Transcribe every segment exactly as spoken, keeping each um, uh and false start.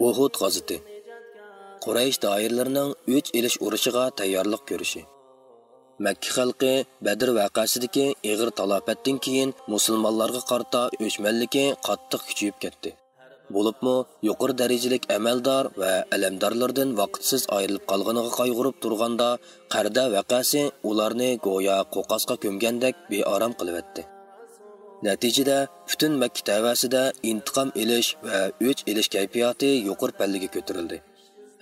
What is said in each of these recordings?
ئۇھۇد غازىتى. قۇرەيش دائىرىلىرىنىڭ ئۆچ ئېلىش ئۇرۇشىغا تەييارلىق كۆرۈشى. مەككە خەلقى بەدر ۋەقەسىدىكى ئېغىر تالاپەتتىن كېيىن مۇسۇلمانلارغا قارىتا ئۆچمەنلىكى قاتتىق كۈچىيىپ كەتتى. بولۇپمۇ يۇقىرى دەرىجىلىك ئەمەلدار ۋە ئەلەمدارلىرىدىن ۋاقىتسىز ئايرىلىپ قالغىنىغا قايغۇرۇپ تۇرغاندا، قەردە ۋەقەسى ئۇلارنى گويا قوقاسقا كۆمگەندەك بىئارام قىلىۋەتتى. نەتىجىدە، پۈتۈن مەككە تەۋەسىدە ئىنتىقام ئېلىش ۋە ئۆچ ئېلىش كەيپىياتى يۇقىرى پەللىگە كۆتۈرۈلدى.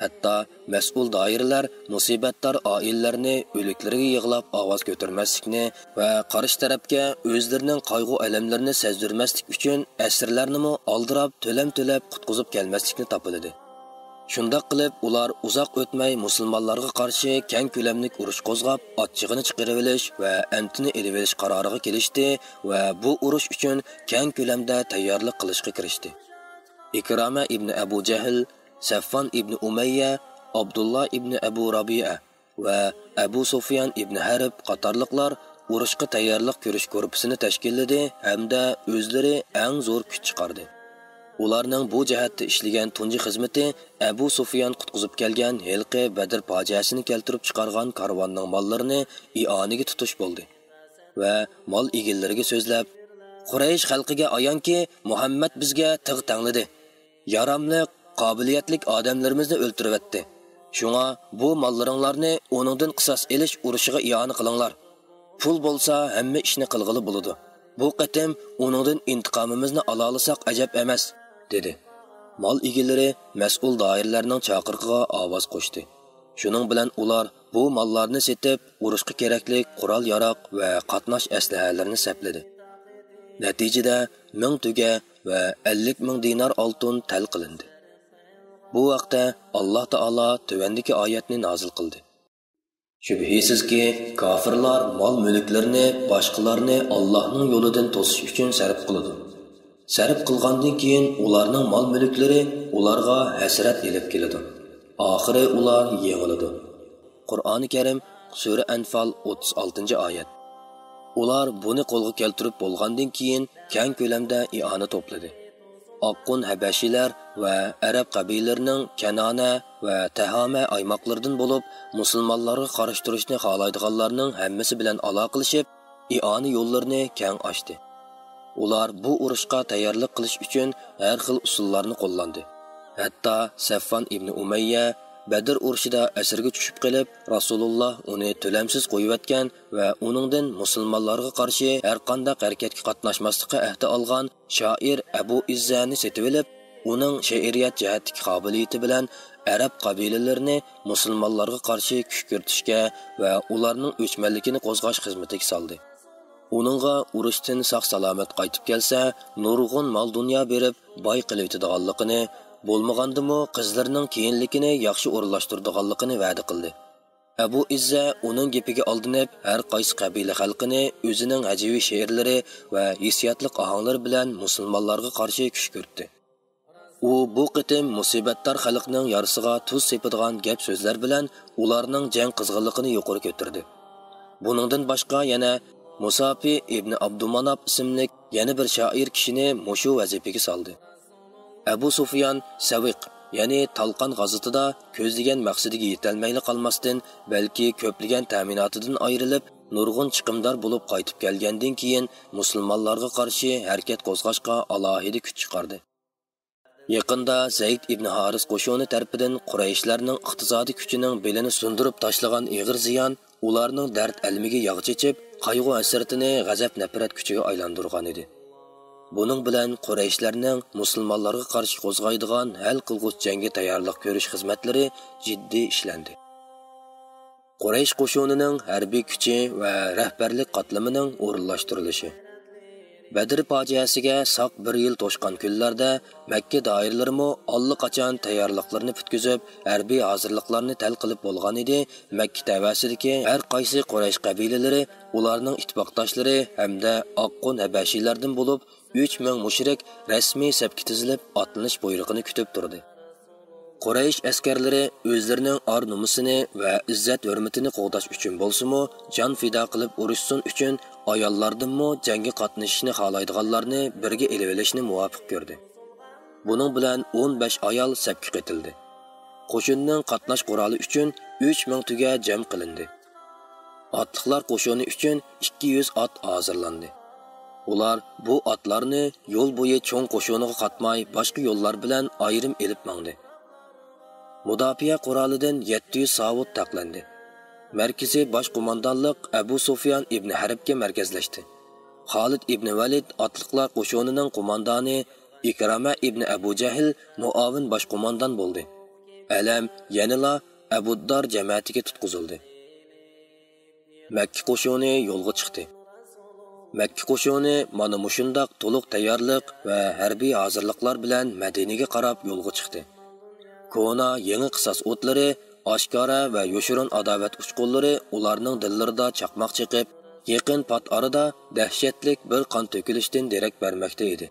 ھەتتا مەسئۇل دائىرىلەر مۇسىبەتدار ئائىلىلەرنى ئۆلۈكلىرىگە يىغلاپ ئاۋاز كۆتۈرمەسلىكنى ۋە قارشى تەرەپكە ئۆزلىرىنىڭ قايغۇ-ئەلەملىرىنى سەزدۈرمەسلىك ئۈچۈن ئەسىرلەرنىمۇ ئالدىراپ تۆلەم تۆلەپ قۇتقۇزۇپ كەلمەسلىكنى تاپىلىدى. شۇنداق قىلىپ، ئۇلار ئۇزاق ئۆتمەي مۇسۇلمانلارغا قارشى كەڭ كۆلەملىك ئۇرۇش قوزغاپ، ئاچچىقىنى چىقىرىۋېلىش ۋە ئەنتىنى ئېلىۋېلىش قارارىغا كېلىشتى ۋە بۇ ئۇرۇش ئۈچۈن كەڭ كۆلەمدە تەييارلىق قىلىشقا كىرىشتى. ئىكرامە ئىبنى ئەبۇ جەھل، سەفۋان ئىبنى ئۇمەييە، ئابدۇللا ئىبنى ئەبۇ رابىئە ۋە ئەبۇ سۇفيان ئىبنى ھەرب قاتارلىقلار ئۇرۇشقا تەييارلىق كۆرۈش گۇرۇپپىسىنى تەشكىللىدى ھەمدە ئۆزلىرى ئەڭ زور كۈچ چىقاردى. ئۇلارنىڭ بۇ جەھەتتە ئىشلىگەن تۇنجى خىزمىتى ئەبۇ سۇفيان قۇتقۇزۇپ كەلگەن ھېلىقى بەدر پاجىئەسىنى كەلتۈرۈپ چىقارغان كارۋاننىڭ ماللىرىنى ئىئانىگە تۇتۇش بولدى ۋە مال ئىگىلىرىگە سۆزلەپ، قۇرەيش خەلقىگە ئايانكى، مۇھەممەد بىزگە تىغ تەڭلىدى. ياراملىق، قابىلىيەتلىك ئادەملىرىمىزنى ئۆلتۈرۈۋەتتى. شۇڭا بۇ ماللىرىڭلارنى ئۇنىڭدىن قىساس ئېلىش ئۇرۇشىغا ئىئانە قىلىڭلار. پۇل بولسا ھەممە ئىشنى قىلغىلى بولىدۇ. بۇ قېتىم ئۇنىڭدىن ئىنتىقامىمىزنى ئالالىساق ئەجەب ئەمەس، دېدى. مال ئىگىلىرى مەسئۇل دائىرىلەرنىڭ چاقىرىقىغا ئاۋاز قوشتى. شۇنىڭ بىلەن ئۇلار بۇ ماللارنى سېتىپ، ئۇرۇشقا كېرەكلىك قورال-ياراغ ۋە قاتناش ئەسلىھەلىرىنى سەپلىدى. نەتىجىدە، مىڭ تۆگە ۋە ئەللىك مىڭ دىنار ئالتۇن تەل قىلىندى. بۇ ھەقتە ئاللا تائالا تۆۋەندىكى ئايەتنى نازىل قىلدى. شۈبھىسىزكى، كاپىرلار مال-مۈلۈكلىرىنى باشقىلارنى ئاللاھنىڭ يولىدىن توسۇش ئۈچۈن سەرپ قىلىدۇ. سەرپ قىلغاندىن كېيىن ئۇلارنىڭ مال-مۈلۈكلىرى ئۇلارغا ھەسرەت ئېلىپ كېلىدۇ. ئاخىرى ئۇلار يېڭىلىدۇ. قۇرئانى كەرىم، سۈرە ئەنفال، ئوتتۇز ئالتىنچى ئايەت. ئۇلار بۇنى قولغا كەلتۈرۈپ بولغاندىن كېيىن كەڭ كۆلەمدە ئىئانە توپلىدى. ئاققۇن ھەبەشىيلەر ۋە ئەرەب قەبىلىلىرىنىڭ كەنانە ۋە تەھامە ئايماقلىرىدىن بولۇپ، مۇسۇلمانلارغا قارشى تۇرۇشنى خالايدىغانلارنىڭ ھەممىسى بىلەن ئالاقىلىشىپ، ئىئانە يوللىرىنى كەڭ ئاچتى. ئۇلار بۇ ئۇرۇشقا تەييارلىق قىلىش ئۈچۈن ھەر خىل ئۇسۇللارنى قوللاندى. ھەتتا سەفۋان ئىبنى ئۇمەييە بەدر ئۇرۇشىدا ئەسىرگە چۈشۈپ قېلىپ، رەسۇلۇللا ئۇنى تۆلەمسىز قويۇۋەتكەن ۋە ئۇنىڭدىن مۇسۇلمانلارغا قارشى ھەرقانداق ھەرىكەتكە قاتناشماسلىققا ئەھدە ئالغان شائىر ئەبۇ ئىززەنى سېتىۋېلىپ، ئۇنىڭ شېئىرىيەت جەھەتتىكى قابىلىيىتى بىلەن ئەرەب قەبىلىلىرىنى مۇسۇلمانلارغا قارشى كۈشكۈرتۈشكە ۋە ئۇلارنىڭ ئۆچمەنلىكىنى قوزغاش خىزمىتىگە سالدى. ئۇنىڭغا ئۇرۇشتىن ساق-سالامەت قايتىپ كەلسە، نۇرغۇن مال-دۇنيا بېرىپ، باي قىلىۋېتىدىغانلىقىنى، بولمىغاندىمۇ قىزلىرىنىڭ كېيىنلىكىنى ياخشى ئورۇنلاشتۇرىدىغانلىقىنى ۋەدە قىلدى. ئەبۇ ئىززە ئۇنىڭ گېپىگە ئالدىنىپ، ھەر قايسى قەبىلە خەلقىنى ئۆزىنىڭ ھەجۋىي شېئىرلىرى ۋە ھېسسىياتلىق ئاھاڭلىرى بىلەن مۇسۇلمانلارغا قارشى كۈشكۈرتتى. ئۇ بۇ قېتىم مۇسىبەتدار خەلقنىڭ يارىسىغا تۇز سېپىدىغان گەپ-سۆزلەر بىلەن ئۇلارنىڭ جەڭ قىزغىنلىقىنى يۇقىرى كۆتۈردى. بۇنىڭدىن باشقا يەنە مۇساپى ئىبنى ئابدۇماناپ ئىسىملىك يەنە بىر شائىر كىشىنى مۇشۇ ۋەزىپىگە سالدى. ئەبۇ سۇفيان سەۋىق، يەنى تالقان غازىتىدا كۆزلىگەن مەقسىتىگە يېتەلمەيلا قالماستىن، بەلكى كۆپلىگەن تەمىناتىدىن ئايرىلىپ، نۇرغۇن چىقىمدار بولۇپ قايتىپ كەلگەندىن كېيىن، مۇسۇلمانلارغا قارشى ھەرىكەت قوزغاشقا ئالاھىدە كۈچ چىقاردى. يېقىندا زەيد ئىبنى ھارىس قوشۇنى تەرىپىدىن قۇرەيشلەرنىڭ ئىقتىسادىي كۈچىنىڭ بېلىنى سۇندۇرۇپ تاشلىغان ئېغىر زىيان ئۇلارنىڭ دەرد ئەلىمىگە ياغ چېچىپ، قايغۇ-ھەسرىتىنى غەزەپ-نەپرەت كۈچىگە ئايلاندۇرغانىدى. بۇنىڭ بىلەن قۇرەيشلەرنىڭ مۇسۇلمانلارغا قارشى قوزغايدىغان ھەل قىلغۇچ جەڭگە تەييارلىق كۆرۈش خىزمەتلىرى جىددىي ئىشلەندى. قۇرەيش قوشۇنىنىڭ ھەربىي كۈچى ۋە رەھبەرلىك قاتلىمىنىڭ ئورۇنلاشتۇرۇلۇشى. بەدر پاجىئەسىگە ساق بىر يىل توشقان كۈنلەردە مەككە دائىرىلىرىمۇ ئاللىقاچان تەييارلىقلىرىنى پۈتكۈزۈپ، ھەربىي ھازىرلىقلارنى تەل قىلىپ بولغانىدى، مەككە تەۋەسىدىكى ھەر قايسى قۇرەيش قەبىلىلىرى، ئۇلارنىڭ ئىتتىپاقداشلىرى ھەمدە ئاققۇن ھەبەشىيلەردىن بولۇپ ئۈچ مىڭ مۇشرىك رەسمىي سەپكە تىزىلىپ، ئاتلىنىش بۇيرۇقىنى كۈتۈپ تۇردى. قۇرەيش ئەسكەرلىرى ئۆزلىرىنىڭ ئار-نومۇسىنى ۋە ئىززەت-ھۆرمىتىنى قوغداش ئۈچۈن بولسىمۇ، جان پىدا قىلىپ ئۇرۇشسۇن ئۈچۈن، ئاياللاردىنمۇ جەڭگە قاتنىشىشنى خالايدىغانلارنى بىرگە ئېلىۋېلىشنى مۇۋاپىق كۆردى. بۇنىڭ بىلەن ئون بەش ئايال سەپكە قېتىلدى. قوشۇننىڭ قاتناش قورالى ئۈچۈن ئۈچ مىڭ تۆگە جەم قىلىندى. ئاتلىقلار قوشۇنى ئۈچۈن ئىككى يۈز ئات ھازىرلاندى. ئۇلار بۇ ئاتلارنى يول بويى چوڭ قوشۇنىغا قاتماي، باشقا يوللار بىلەن ئايرىم ئېلىپ ماڭدى. مۇداپىئە قورالىدىن يەتتە يۈز ساۋۇت تەقلەندى. مەركىزى باش قوماندانلىق ئەبۇ سۇفيان ئىبن ھەربكە مەركەزلەشتى. خالىد ئىبن ۋەلىد ئاتلىقلار قوشۇنىنىڭ قوماندانى، ئىكرامە ئىبن ئەبۇ جەھل مۇئاۋىن باش قوماندان بولدى. ئەلەم يەنىلا ئەبۇددار جەمەتىگە تۇتقۇزۇلدى. مەككە قوشۇنى يولغا چىقتى. مەككە قوشۇنى مانا مۇشۇنداق تولۇق تەييارلىق ۋە ھەربىي ھازىرلىقلار بىلەن مەدىنىگە قاراپ يولغا چىقتى. كونا، يېڭى قىساس ئوتلىرى، ئاشكارا ۋە يوشۇرۇن ئاداۋەت ئۇچقۇنلىرى ئۇلارنىڭ دىللىرىدا چاقماق چېقىپ، يېقىن پات ئارىدا دەھشەتلىك بىر قان تۆكۈلۈشتىن دېرەك بەرمەكتە ئىدى.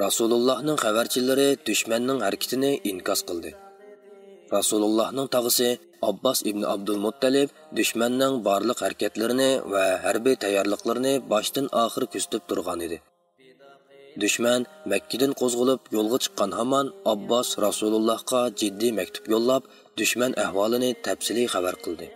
رەسۇلۇللاھنىڭ خەۋەرچىلىرى دۈشمەننىڭ ھەرىكىتىنى ئىنكاس قىلدى. رەسۇلۇللاھنىڭ تاغىسى ئابباس ئىبن ئابدۇلمۇتتەلىپ دۈشمەننىڭ بارلىق ھەرىكەتلىرىنى ۋە ھەربىي تەييارلىقلىرىنى باشتىن ئاخىر كۆزىتىپ تۇرغان ئىدى. دۈشمەن مەككىدىن قوزغىلىپ يولغا چىققان ھامان ئابباس رەسۇلۇللاھقا جىددىي مەكتۇپ يوللاپ، دۈشمەن ئەھۋالىنى تەپسىلىي خەۋەر قىلدى.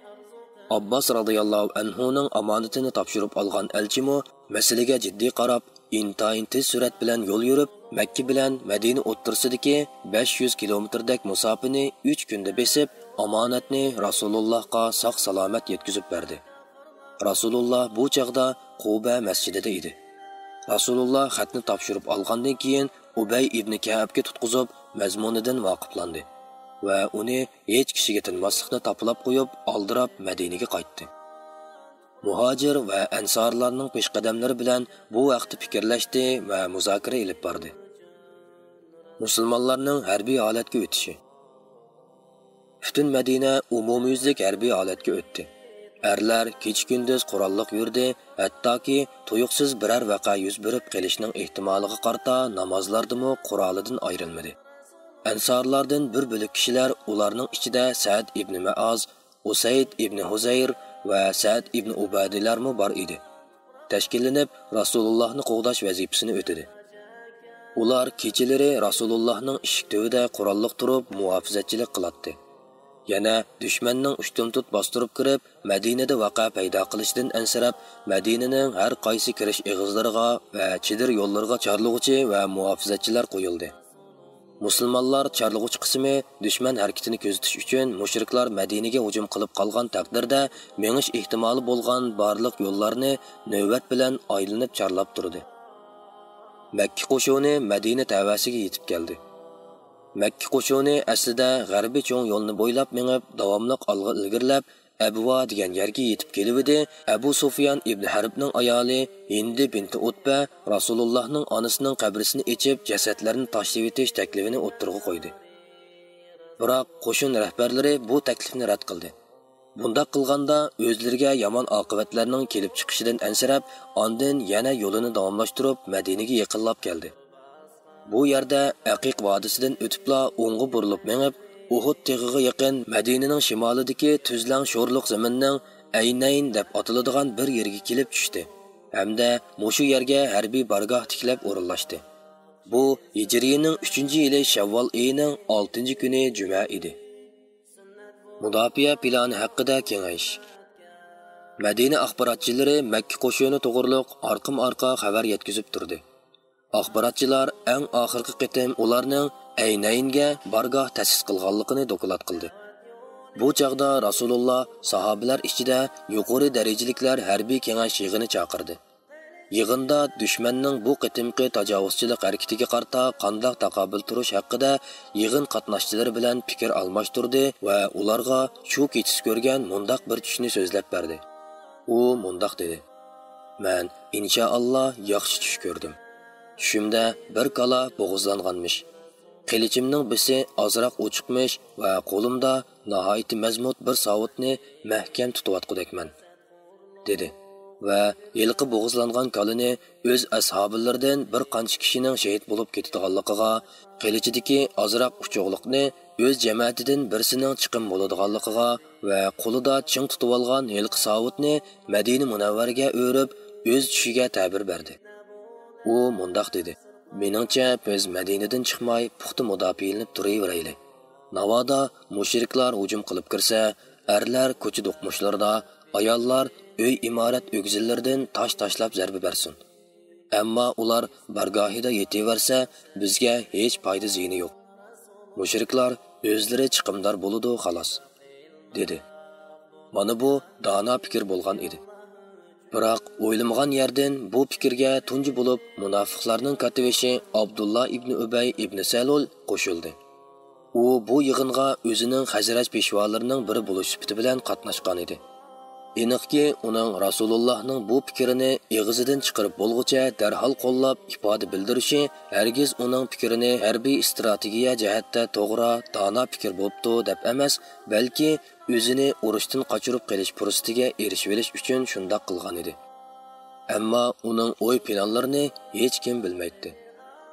ئابباس رازىياللاھۇ ئەنھۇنىڭ ئامانىتىنى تاپشۇرۇپ ئالغان ئەلچىمۇ مەسىلىگە جىددىي قاراپ، ئىنتايىن تېز سۈرئەت بىلەن يول يۈرۈپ، مەككە بىلەن مەدىنە ئوتتۇرىسىدىكى بەش يۈز كىلومېتىردەك مۇساپىنى ئۈچ كۈندە بېسىپ، ئامانەتنى رەسۇلۇللاھقا ساق-سالامەت يەتكۈزۈپ بەردى. رەسۇلۇللا بۇ چاغدا قۇبە مەسچىتىدە ئىدى. رەسۇلۇللا خەتنى تاپشۇرۇپ ئالغاندىن كېيىن، ئۇبەي ئىبنى كەئبكە تۇتقۇزۇپ، مەزمۇنىدىن ۋاقىپلاندى ۋە ئۇنى ھېچ كىشىگە تىنماسلىقنى تاپىلاپ قويۇپ، ئالدىراپ مەدىنىگە قايتتى. مۇھاجىر ۋە ئەنسارلارنىڭ پېشقەدەملىرى بىلەن بۇ ھەقتە پىكىرلەشتى ۋە مۇزاكىرە ئېلىپ باردى. مۇسۇلمانلارنىڭ ھەربىي ھالەتكە ئۆتۈشى. پۈتۈن مەدىنە ئومۇميۈزلۈك ھەربىي ھالەتكە ئۆتتى. ئەرلەر كېچە-كۈندۈز قوراللىق يۈردى، ھەتتاكى تۇيۇقسىز بىرەر ۋەقە يۈز بېرىپ قېلىشنىڭ ئېھتىمالىغا قارىتا نامازلاردىمۇ قورالىدىن ئايرىلمىدى. ئەنسارلاردىن بىر بۆلەك كىشىلەر، ئۇلارنىڭ ئىچىدە سەئد ئىبنى مەئاز، ئۇسەيد ئىبنى ھۇزەير ۋە سەئد ئىبنى ئۇبادىلەرمۇ بار ئىدى، تەشكىللىنىپ رەسۇلۇللاھنى قوغداش ۋەزىپىسىنى ئۆتىدى. ئۇلار كېچىلىرى رەسۇلۇللاھنىڭ ئىشىك تۈۋىدە قوراللىق تۇرۇپ مۇھاپىزەتچىلىك قىلاتتى. يەنە دۈشمەننىڭ ئۇشتۇمتۇت باستۇرۇپ كىرىپ، مەدىنىدە ۋەقە پەيدا قىلىشىدىن ئەنسىرەپ، مەدىنىنىڭ ھەر قايسى كىرىش ئېغىزلىرىغا ۋە چېدىر يوللىرىغا چارلىغۇچى ۋە مۇھاپىزەتچىلەر قويۇلدى. مۇسۇلمانلار چارلىغۇچى قىسمى دۈشمەن ھەرىكىتىنى كۆزىتىش ئۈچۈن مۇشرىكلار مەدىنىگە ھۇجۇم قىلىپ قالغان تەقدىردە، مېڭىش ئېھتىمالى بولغان بارلىق يوللارنى نۆۋەت بىلەن ئايلىنىپ چارلاپ تۇردى. مەككە قوشۇنى مەدىنە تەۋەسىگە يېتىپ كەلدى. مەككە قوشۇنى ئەسلىدە غەربىي چوڭ يولنى بويلاپ مېڭىپ، داۋاملىق ئالغا ئىلگىرىلەپ، ئەبۋا دېگەن يەرگە يېتىپ كېلىۋىدى. ئەبۇ سۇفيان ئىبن ھەربنىڭ ئايالى ھىندى بىنتى ئۇتبە رەسۇلۇللاھنىڭ ئانىسىنىڭ قەبرىسىنى ئېچىپ، جەسەتلەرنى تاشلىۋېتىش تەكلىپىنى ئوتتۇرىغا قويدى. بىراق قوشۇن رەھبەرلىرى بۇ تەكلىپنى رەت قىلدى. بۇنداق قىلغاندا ئۆزلىرىگە يامان ئاقىۋەتلەرنىڭ كېلىپ چىقىشىدىن ئەنسىرەپ، ئاندىن يەنە يولىنى داۋاملاشتۇرۇپ، مەدىنىگە يېقىنلاپ كەلدى. بۇ يەردە ئەقىق ۋادىسىدىن ئۆتۈپلا ئوڭغا بۇرۇلۇپ مېڭىپ، ئۇھۇد تېغىغا يېقىن مەدىنىنىڭ شىمالىدىكى تۈزلەڭ شورلۇق زېمىننىڭ ئەينەين دەپ ئاتىلىدىغان بىر يېرىگە كېلىپ چۈشتى ھەمدە مۇشۇ يەرگە ھەربىي بارگاھ تىكلەپ ئورۇنلاشتى. بۇ ھىجرىينىڭ ئۈچىنچى يىلى شەۋۋال ئېيىنىڭ ئالتىنچى كۈنى جۈمە ئىدى. مۇداپىئە پىلانى ھەققىدە كېڭەش. مەدىنە ئاخباراتچىلىرى مەككە قوشۇنى توغرۇلۇق ئارقىمۇ ئارقا خەۋەر يەتكۈزۈپ تۇردى. ئاخباراتچىلار ئەڭ ئاخىرقى قېتىم ئۇلارنىڭ ئەينەينگە بارگاھ تەسىس قىلغانلىقىنى دوكلات قىلدى. بۇ چاغدا رەسۇلۇللا ساھابىلەر ئىچىدە يۇقىرى دەرىجىلىكلەر ھەربىي كېڭەش يىغىنى چاقىردى. يىغىندا دۈشمەننىڭ بۇ قېتىمقى تاجاۋۇزچىلىق ھەرىكىتىگە قارىتا قانداق تاقابىل تۇرۇش ھەققىدە يىغىن قاتناشچىلىرى بىلەن پىكىر ئالماشتۇردى ۋە ئۇلارغا شۇ كېچىسى كۆرگەن مۇنداق بىر چۈشنى سۆزلەپ بەردى. ئۇ مۇنداق دېدى: «مەن، ئىنشائاللا، ياخشى چۈش كۆردۈم. چۈشۈمدە بىر كالا بوغۇزلانغانمىش. قىلىچىمنىڭ بىسى ئازراق ئوچۇقمىش ۋە قولۇمدا ناھايىتى مەزمۇت بىر ساۋۇتنى مەھكەم تۇتۇۋاتقۇدەكمەن» دېدى ۋە ھېلىقى بوغۇزلانغان كالىنى ئۆز ئەسھابىلىرىدىن بىر قانچە كىشىنىڭ شېھىت بولۇپ كېتىدىغانلىقىغا، قىلىچىدىكى ئازراق ئۇچۇقلۇقنى ئۆز جەمەتىدىن بىرسىنىڭ چىقىم بولىدىغانلىقىغا ۋە قولىدا چىڭ تۇتۇۋالغان ھېلىقى ساۋۇتنى مەدىنە مۇنەۋۋەرىگە ئۆرۈپ، ئۆز چۈشىگە تەبىر بەردى. ئۇ مۇنداق دېدى: مېنىڭچە، بىز مەدىنىدىن چىقماي، پۇختا مۇداپىئەلىنىپ تۇرۇۋېرەيلى. ناۋادا مۇشرىكلار ھۇجۇم قىلىپ كىرسە، ئەرلەر كوچا دوقمۇشلىرىدا، ئاياللار ئۆي ئىمارەت ئۆگزىلىرىدىن تاش تاشلاپ زەربە بەرسۇن. ئەمما ئۇلار بارگاھىدا يېتىۋەرسە، بىزگە ھېچ پايدا زىيىنى يوق. مۇشرىكلار ئۆزلىرى چىقىمدار بولىدۇ، خالاس، دېدى. مانا بۇ دانا پىكىر بولغان ئىدى. بىراق ئويلىمىغان يەردىن بۇ پىكىرگە تۇنجى بولۇپ مۇناپىقلارنىڭ كاتتىبېشى ئابدۇللا ئىبنى ئۈبەي ئىبنى سەلۇل قوشۇلدى. ئۇ بۇ يىغىنغا ئۆزىنىڭ خەزرەج پېشۋالىرىنىڭ بىرى بولۇش سۈپىتى بىلەن قاتناشقان ئىدى. ئېنىقكى، ئۇنىڭ رەسۇلۇللاھنىڭ بۇ پىكرىنى ئېغىزىدىن چىقىرىپ بولغۇچە دەرھال قوللاپ ئىپادە بىلدۈرۈشى ھەرگىز ئۇنىڭ پىكرىنى ھەربىي ئىستراتېگىيە جەھەتتە توغرا، دانا پىكىر بوپتۇ دەپ ئەمەس، بەلكى ئۆزىنى ئۇرۇشتىن قاچۇرۇپ قېلىش پۇرسىتىگە ئېرىشىۋېلىش ئۈچۈن شۇنداق قىلغان ئىدى. ئەمما ئۇنىڭ ئوي پىلانلىرىنى ھېچكىم بىلمەيتتى.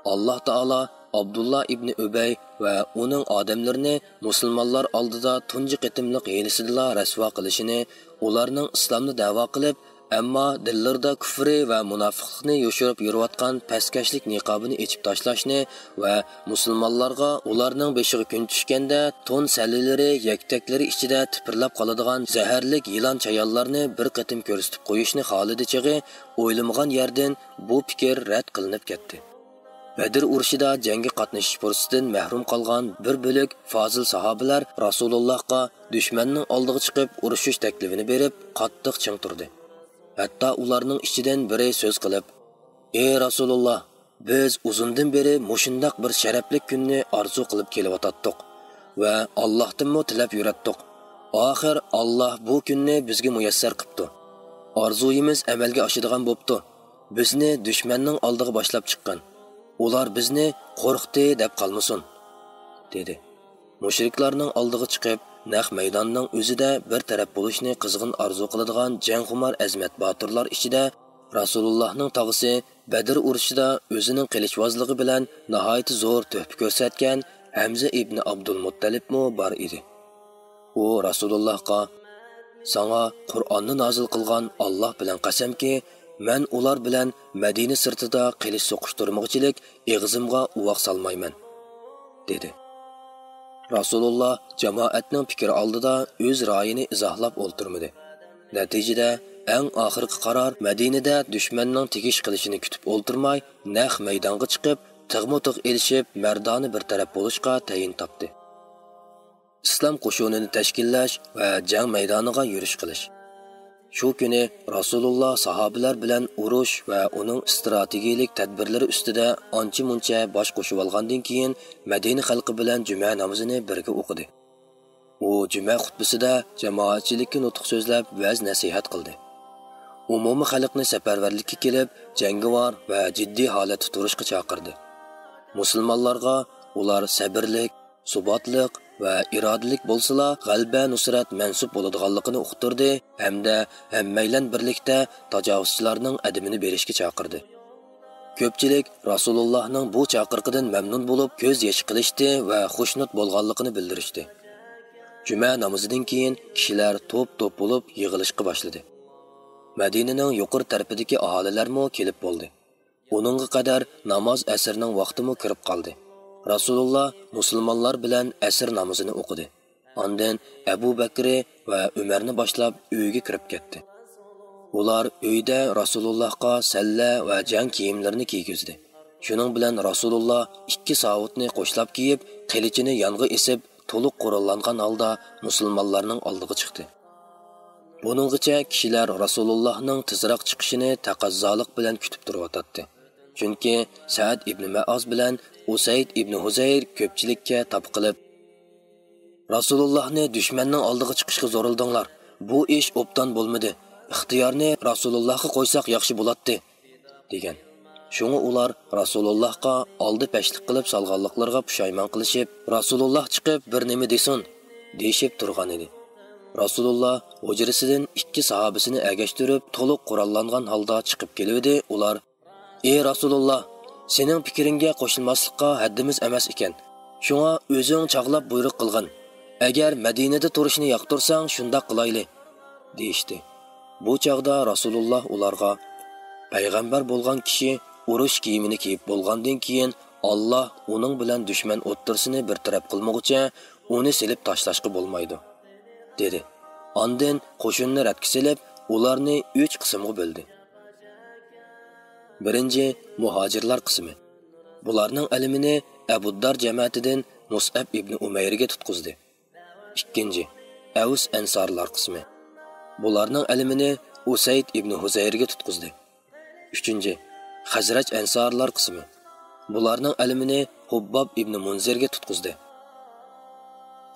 ئاللاھ تائالا ئابدۇللا ئىبنى ئۈبەي ۋە ئۇنىڭ ئادەملىرىنى مۇسۇلمانلار ئالدىدا تۇنجى قېتىملىق ھىيلىسىدىلا رەسۋا قىلىشىنى، ئۇلارنىڭ ئىسلامنى دەۋا قىلىپ، ئەمما دىللىرىدا كۇفرى ۋە مۇناپىقلىقنى يوشۇرۇپ يۈرۈۋاتقان پەسكەشلىك نىقابىنى ئېچىپ تاشلاشنى ۋە مۇسۇلمانلارغا ئۇلارنىڭ بېشىغا كۈن چۈشكەندە تون سەللىلىرى، يەكتەكلىرى ئىچىدە تىپىرلاپ قالىدىغان زەھەرلىك يىلان چايانلارنى بىر قېتىم كۆرسىتىپ قويۇشنى خالىدى چېغى، ئويلىمىغان يەردىن بۇ پىكىر رەت قىلىنىپ كەتتى. بەدر ئۇرۇشىدا جەڭگە قاتنىشىش پۇرسىتىدىن مەھرۇم قالغان بىر بۆلەك پازىل ساھابىلەر رەسۇلۇللاھقا دۈشمەننىڭ ئالدىغا چىقىپ ئۇرۇشۇش تەكلىپىنى بېرىپ، قاتتىق چىڭ تۇردى. ھەتتا ئۇلارنىڭ ئىچىدىن بىرى سۆز قىلىپ، ئى رەسۇلۇللاھ، بىز ئۇزۇندىن بېرى مۇشۇنداق بىر شەرەپلىك كۈننى ئارزۇ قىلىپ كېلىۋاتاتتۇق ۋە ئاللاھتىنمۇ تىلەپ يۈرەتتۇق. ئاخىر ئاللاھ بۇ كۈننى بىزگە مۇيەسسەر قىپتۇ. ئارزۇيىمىز ئەمەلگە ئاشىدىغان بوپتۇ. بىزنى دۈشمەننىڭ ئالدىغا باشلاپ چىققىن. ئۇلار بىزنى قورقۇتتى دەپ قالمىسۇن، دېدى. مۇشرىكلارنىڭ ئالدىغا چىقىپ، نەق مەيداننىڭ ئۆزىدە بىر تەرەپ بولۇشنى قىزغىن ئارزۇ قىلىدىغان جەڭخۇمار ئەزىمەت باتۇرلار ئىچىدە رەسۇلۇللاھنىڭ تاغىسى، بەدر ئۇرۇشىدا ئۆزىنىڭ قىلىچۋازلىقى بىلەن ناھايىتى زور تۆھپە كۆرسەتكەن ھەمزە ئىبنى ئابدۇلمۇتتەلىپمۇ بار ئىدى. ئۇ رەسۇلۇللاھقا، ساڭا قۇرئاننى نازىل قىلغان ئاللاھ بىلەن قەسەمكى، مەن ئۇلار بىلەن مەدىنە سىرتىدا قىلىچ سوقۇشتۇرمىغۇچىلىك ئېغىزىمغا ئۇۋاق سالمايمەن، دېدى. رەسۇلۇللاھ جامائەتنىڭ پىكرى ئالدىدا ئۆز رايىنى ئىزاھلاپ ئولتۇرمىدى. نەتىجىدە، ئەڭ ئاخىرقى قارار مەدىنىدە دۈشمەننىڭ تېگىش قىلىشىنى كۈتۈپ ئولتۇرماي، نەق مەيدانغا چىقىپ، تىغمۇ تىغ ئېلىشىپ، مەردانە بىر تەرەپ بولۇشقا تەيىن تاپتى. ئىسلام قوشۇنىنى تەشكىللەش ۋە جەڭ مەيدانىغا يۈرۈش قىلىش. شۇ كۈنى رەسۇلۇللاھ ساھابىلەر بىلەن ئۇرۇش ۋە ئۇنىڭ ئىستراتېگىيىلىك تەدبىرلىرى ئۈستىدە ئانچە-مۇنچە باش قوشۇۋالغاندىن كېيىن، مەدىنە خەلقى بىلەن جۈمە نامىزىنى بىرگە ئوقۇدى. ئۇ جۈمە خۇتبىسىدە جامائەتچىلىككە نۇتۇق سۆزلەپ، ۋەز-نەسىھەت قىلدى. ئومۇمىي خەلقنى سەپەرۋەرلىككە كېلىپ، جەڭگىۋار ۋە جىددىي ھالەتتە تۇرۇشقا چاقىردى. مۇسۇلمانلارغا ئۇلار سەبىرلىك، سۇباتلىق ۋە ئىرادىلىك بولسىلا، غەلىبە-نۇسرەت مەنسۇپ بولىدىغانلىقىنى ئۇقتۇردى ھەمدە ھەممەيلەن بىرلىكتە تاجاۋۇزچىلارنىڭ ئەدىمىنى بېرىشكە چاقىردى. كۆپچىلىك رەسۇلۇللاھنىڭ بۇ چاقىرىقىدىن مەمنۇن بولۇپ، كۆز يېشى قىلىشتى ۋە خۇشنۇت بولغانلىقىنى بىلدۈرۈشتى. جۈمە نامىزىدىن كېيىن كىشىلەر توپ-توپ بولۇپ يىغىلىشقا باشلىدى. مەدىنىنىڭ يۇقىرى تەرىپىدىكى ئاھالىلەرمۇ كېلىپ بولدى. ئۇنىڭغا قەدەر ناماز ئەسىرنىڭ ۋاقتىمۇ كىرىپ قالدى. رەسۇلۇللا مۇسۇلمانلار بىلەن ئەسىر نامىزىنى ئوقۇدى. ئاندىن ئەبۇ بەكرى ۋە ئۆمەرنى باشلاپ ئۆيگە كىرىپ كەتتى. ئۇلار ئۆيدە رەسۇلۇللاھقا سەللە ۋە جەڭ كىيىملىرىنى كىيگۈزدى. شۇنىڭ بىلەن رەسۇلۇللا ئىككى ساۋۇتنى قوشلاپ كىيىپ، قىلىچىنى يانغا ئېسىپ، تولۇق قوراللانغان ھالدا مۇسۇلمانلارنىڭ ئالدىغا چىقتى. بۇنىڭغىچە كىشىلەر رەسۇلۇللاھنىڭ تېزراق چىقىشىنى تەقەززالىق بىلەن كۈتۈپ تۇرۇۋاتاتتى. چۈنكى سەئەد ئىبنى مەئاز بىلەن ئۇسەيد ئىبنى ھۇزەير كۆپچىلىككە تاپا قىلىپ، رەسۇلۇللاھنى دۈشمەننىڭ ئالدىغا چىقىشقا زورلىدىڭلار. بۇ ئىش ئوبدان بولمىدى. ئىختىيارنى رەسۇلۇللاھقا قويساق ياخشى بولاتتى، دېگەن. شۇڭا ئۇلار رەسۇلۇللاھقا ئالدى پەشلىك قىلىپ سالغانلىقلىرىغا پۇشايمان قىلىشىپ، رەسۇلۇللاھ چىقىپ بىر نېمە دېسۇن، دېيىشىپ تۇرغان ئىدى. رەسۇلۇللاھ ھۇجرىسىدىن ئىككى ساھابىسىنى ئەگەشتۈرۈپ، تولۇق قوراللانغان ھالدا چىقىپ كېلىۋىدى. ئۇلار، ئى رەسۇلۇللاھ، سېنىڭ پىكرىڭگە قوشۇلماسلىققا ھەددىمىز ئەمەس ئىكەن. شۇڭا ئۆزۈڭ چاغلاپ بۇيرۇق قىلغىن. ئەگەر مەدىنىدە تۇرۇشنى ياقتۇرساڭ، شۇنداق قىلايلى، دېيىشتى. بۇ چاغدا رەسۇلۇللاھ ئۇلارغا، پەيغەمبەر بولغان كىشى ئۇرۇش كىيىمىنى كىيىپ بولغاندىن كېيىن، ئاللا ئۇنىڭ بىلەن دۈشمەن ئوتتۇرىسىنى بىر تەرەپ قىلمىغۇچە، ئۇنى سېلىپ تاشلاشقا بولمايدۇ، دېدى. ئاندىن قوشۇننى رەتكە سېلىپ، ئۇلارنى ئۈچ قىسىمغا بۆلدى. بىرىنچى، مۇھاجىرلار قىسمى. بۇلارنىڭ ئەلىمىنى ئەبۇددار جەمەتىدىن مۇسئەب ئىبنى ئۇمەيرگە تۇتقۇزدى. ئىككىنچى، ئەۋس ئەنسارلار قىسمى. بۇلارنىڭ ئەلىمىنى ئۇسەيد ئىبنى ھۇزەيرگە تۇتقۇزدى. ئۈچىنچى، خەزرەج ئەنسارلار قىسمى. بۇلارنىڭ ئەلىمىنى ھۇبباب ئىبنى مۇنزىرگە تۇتقۇزدى.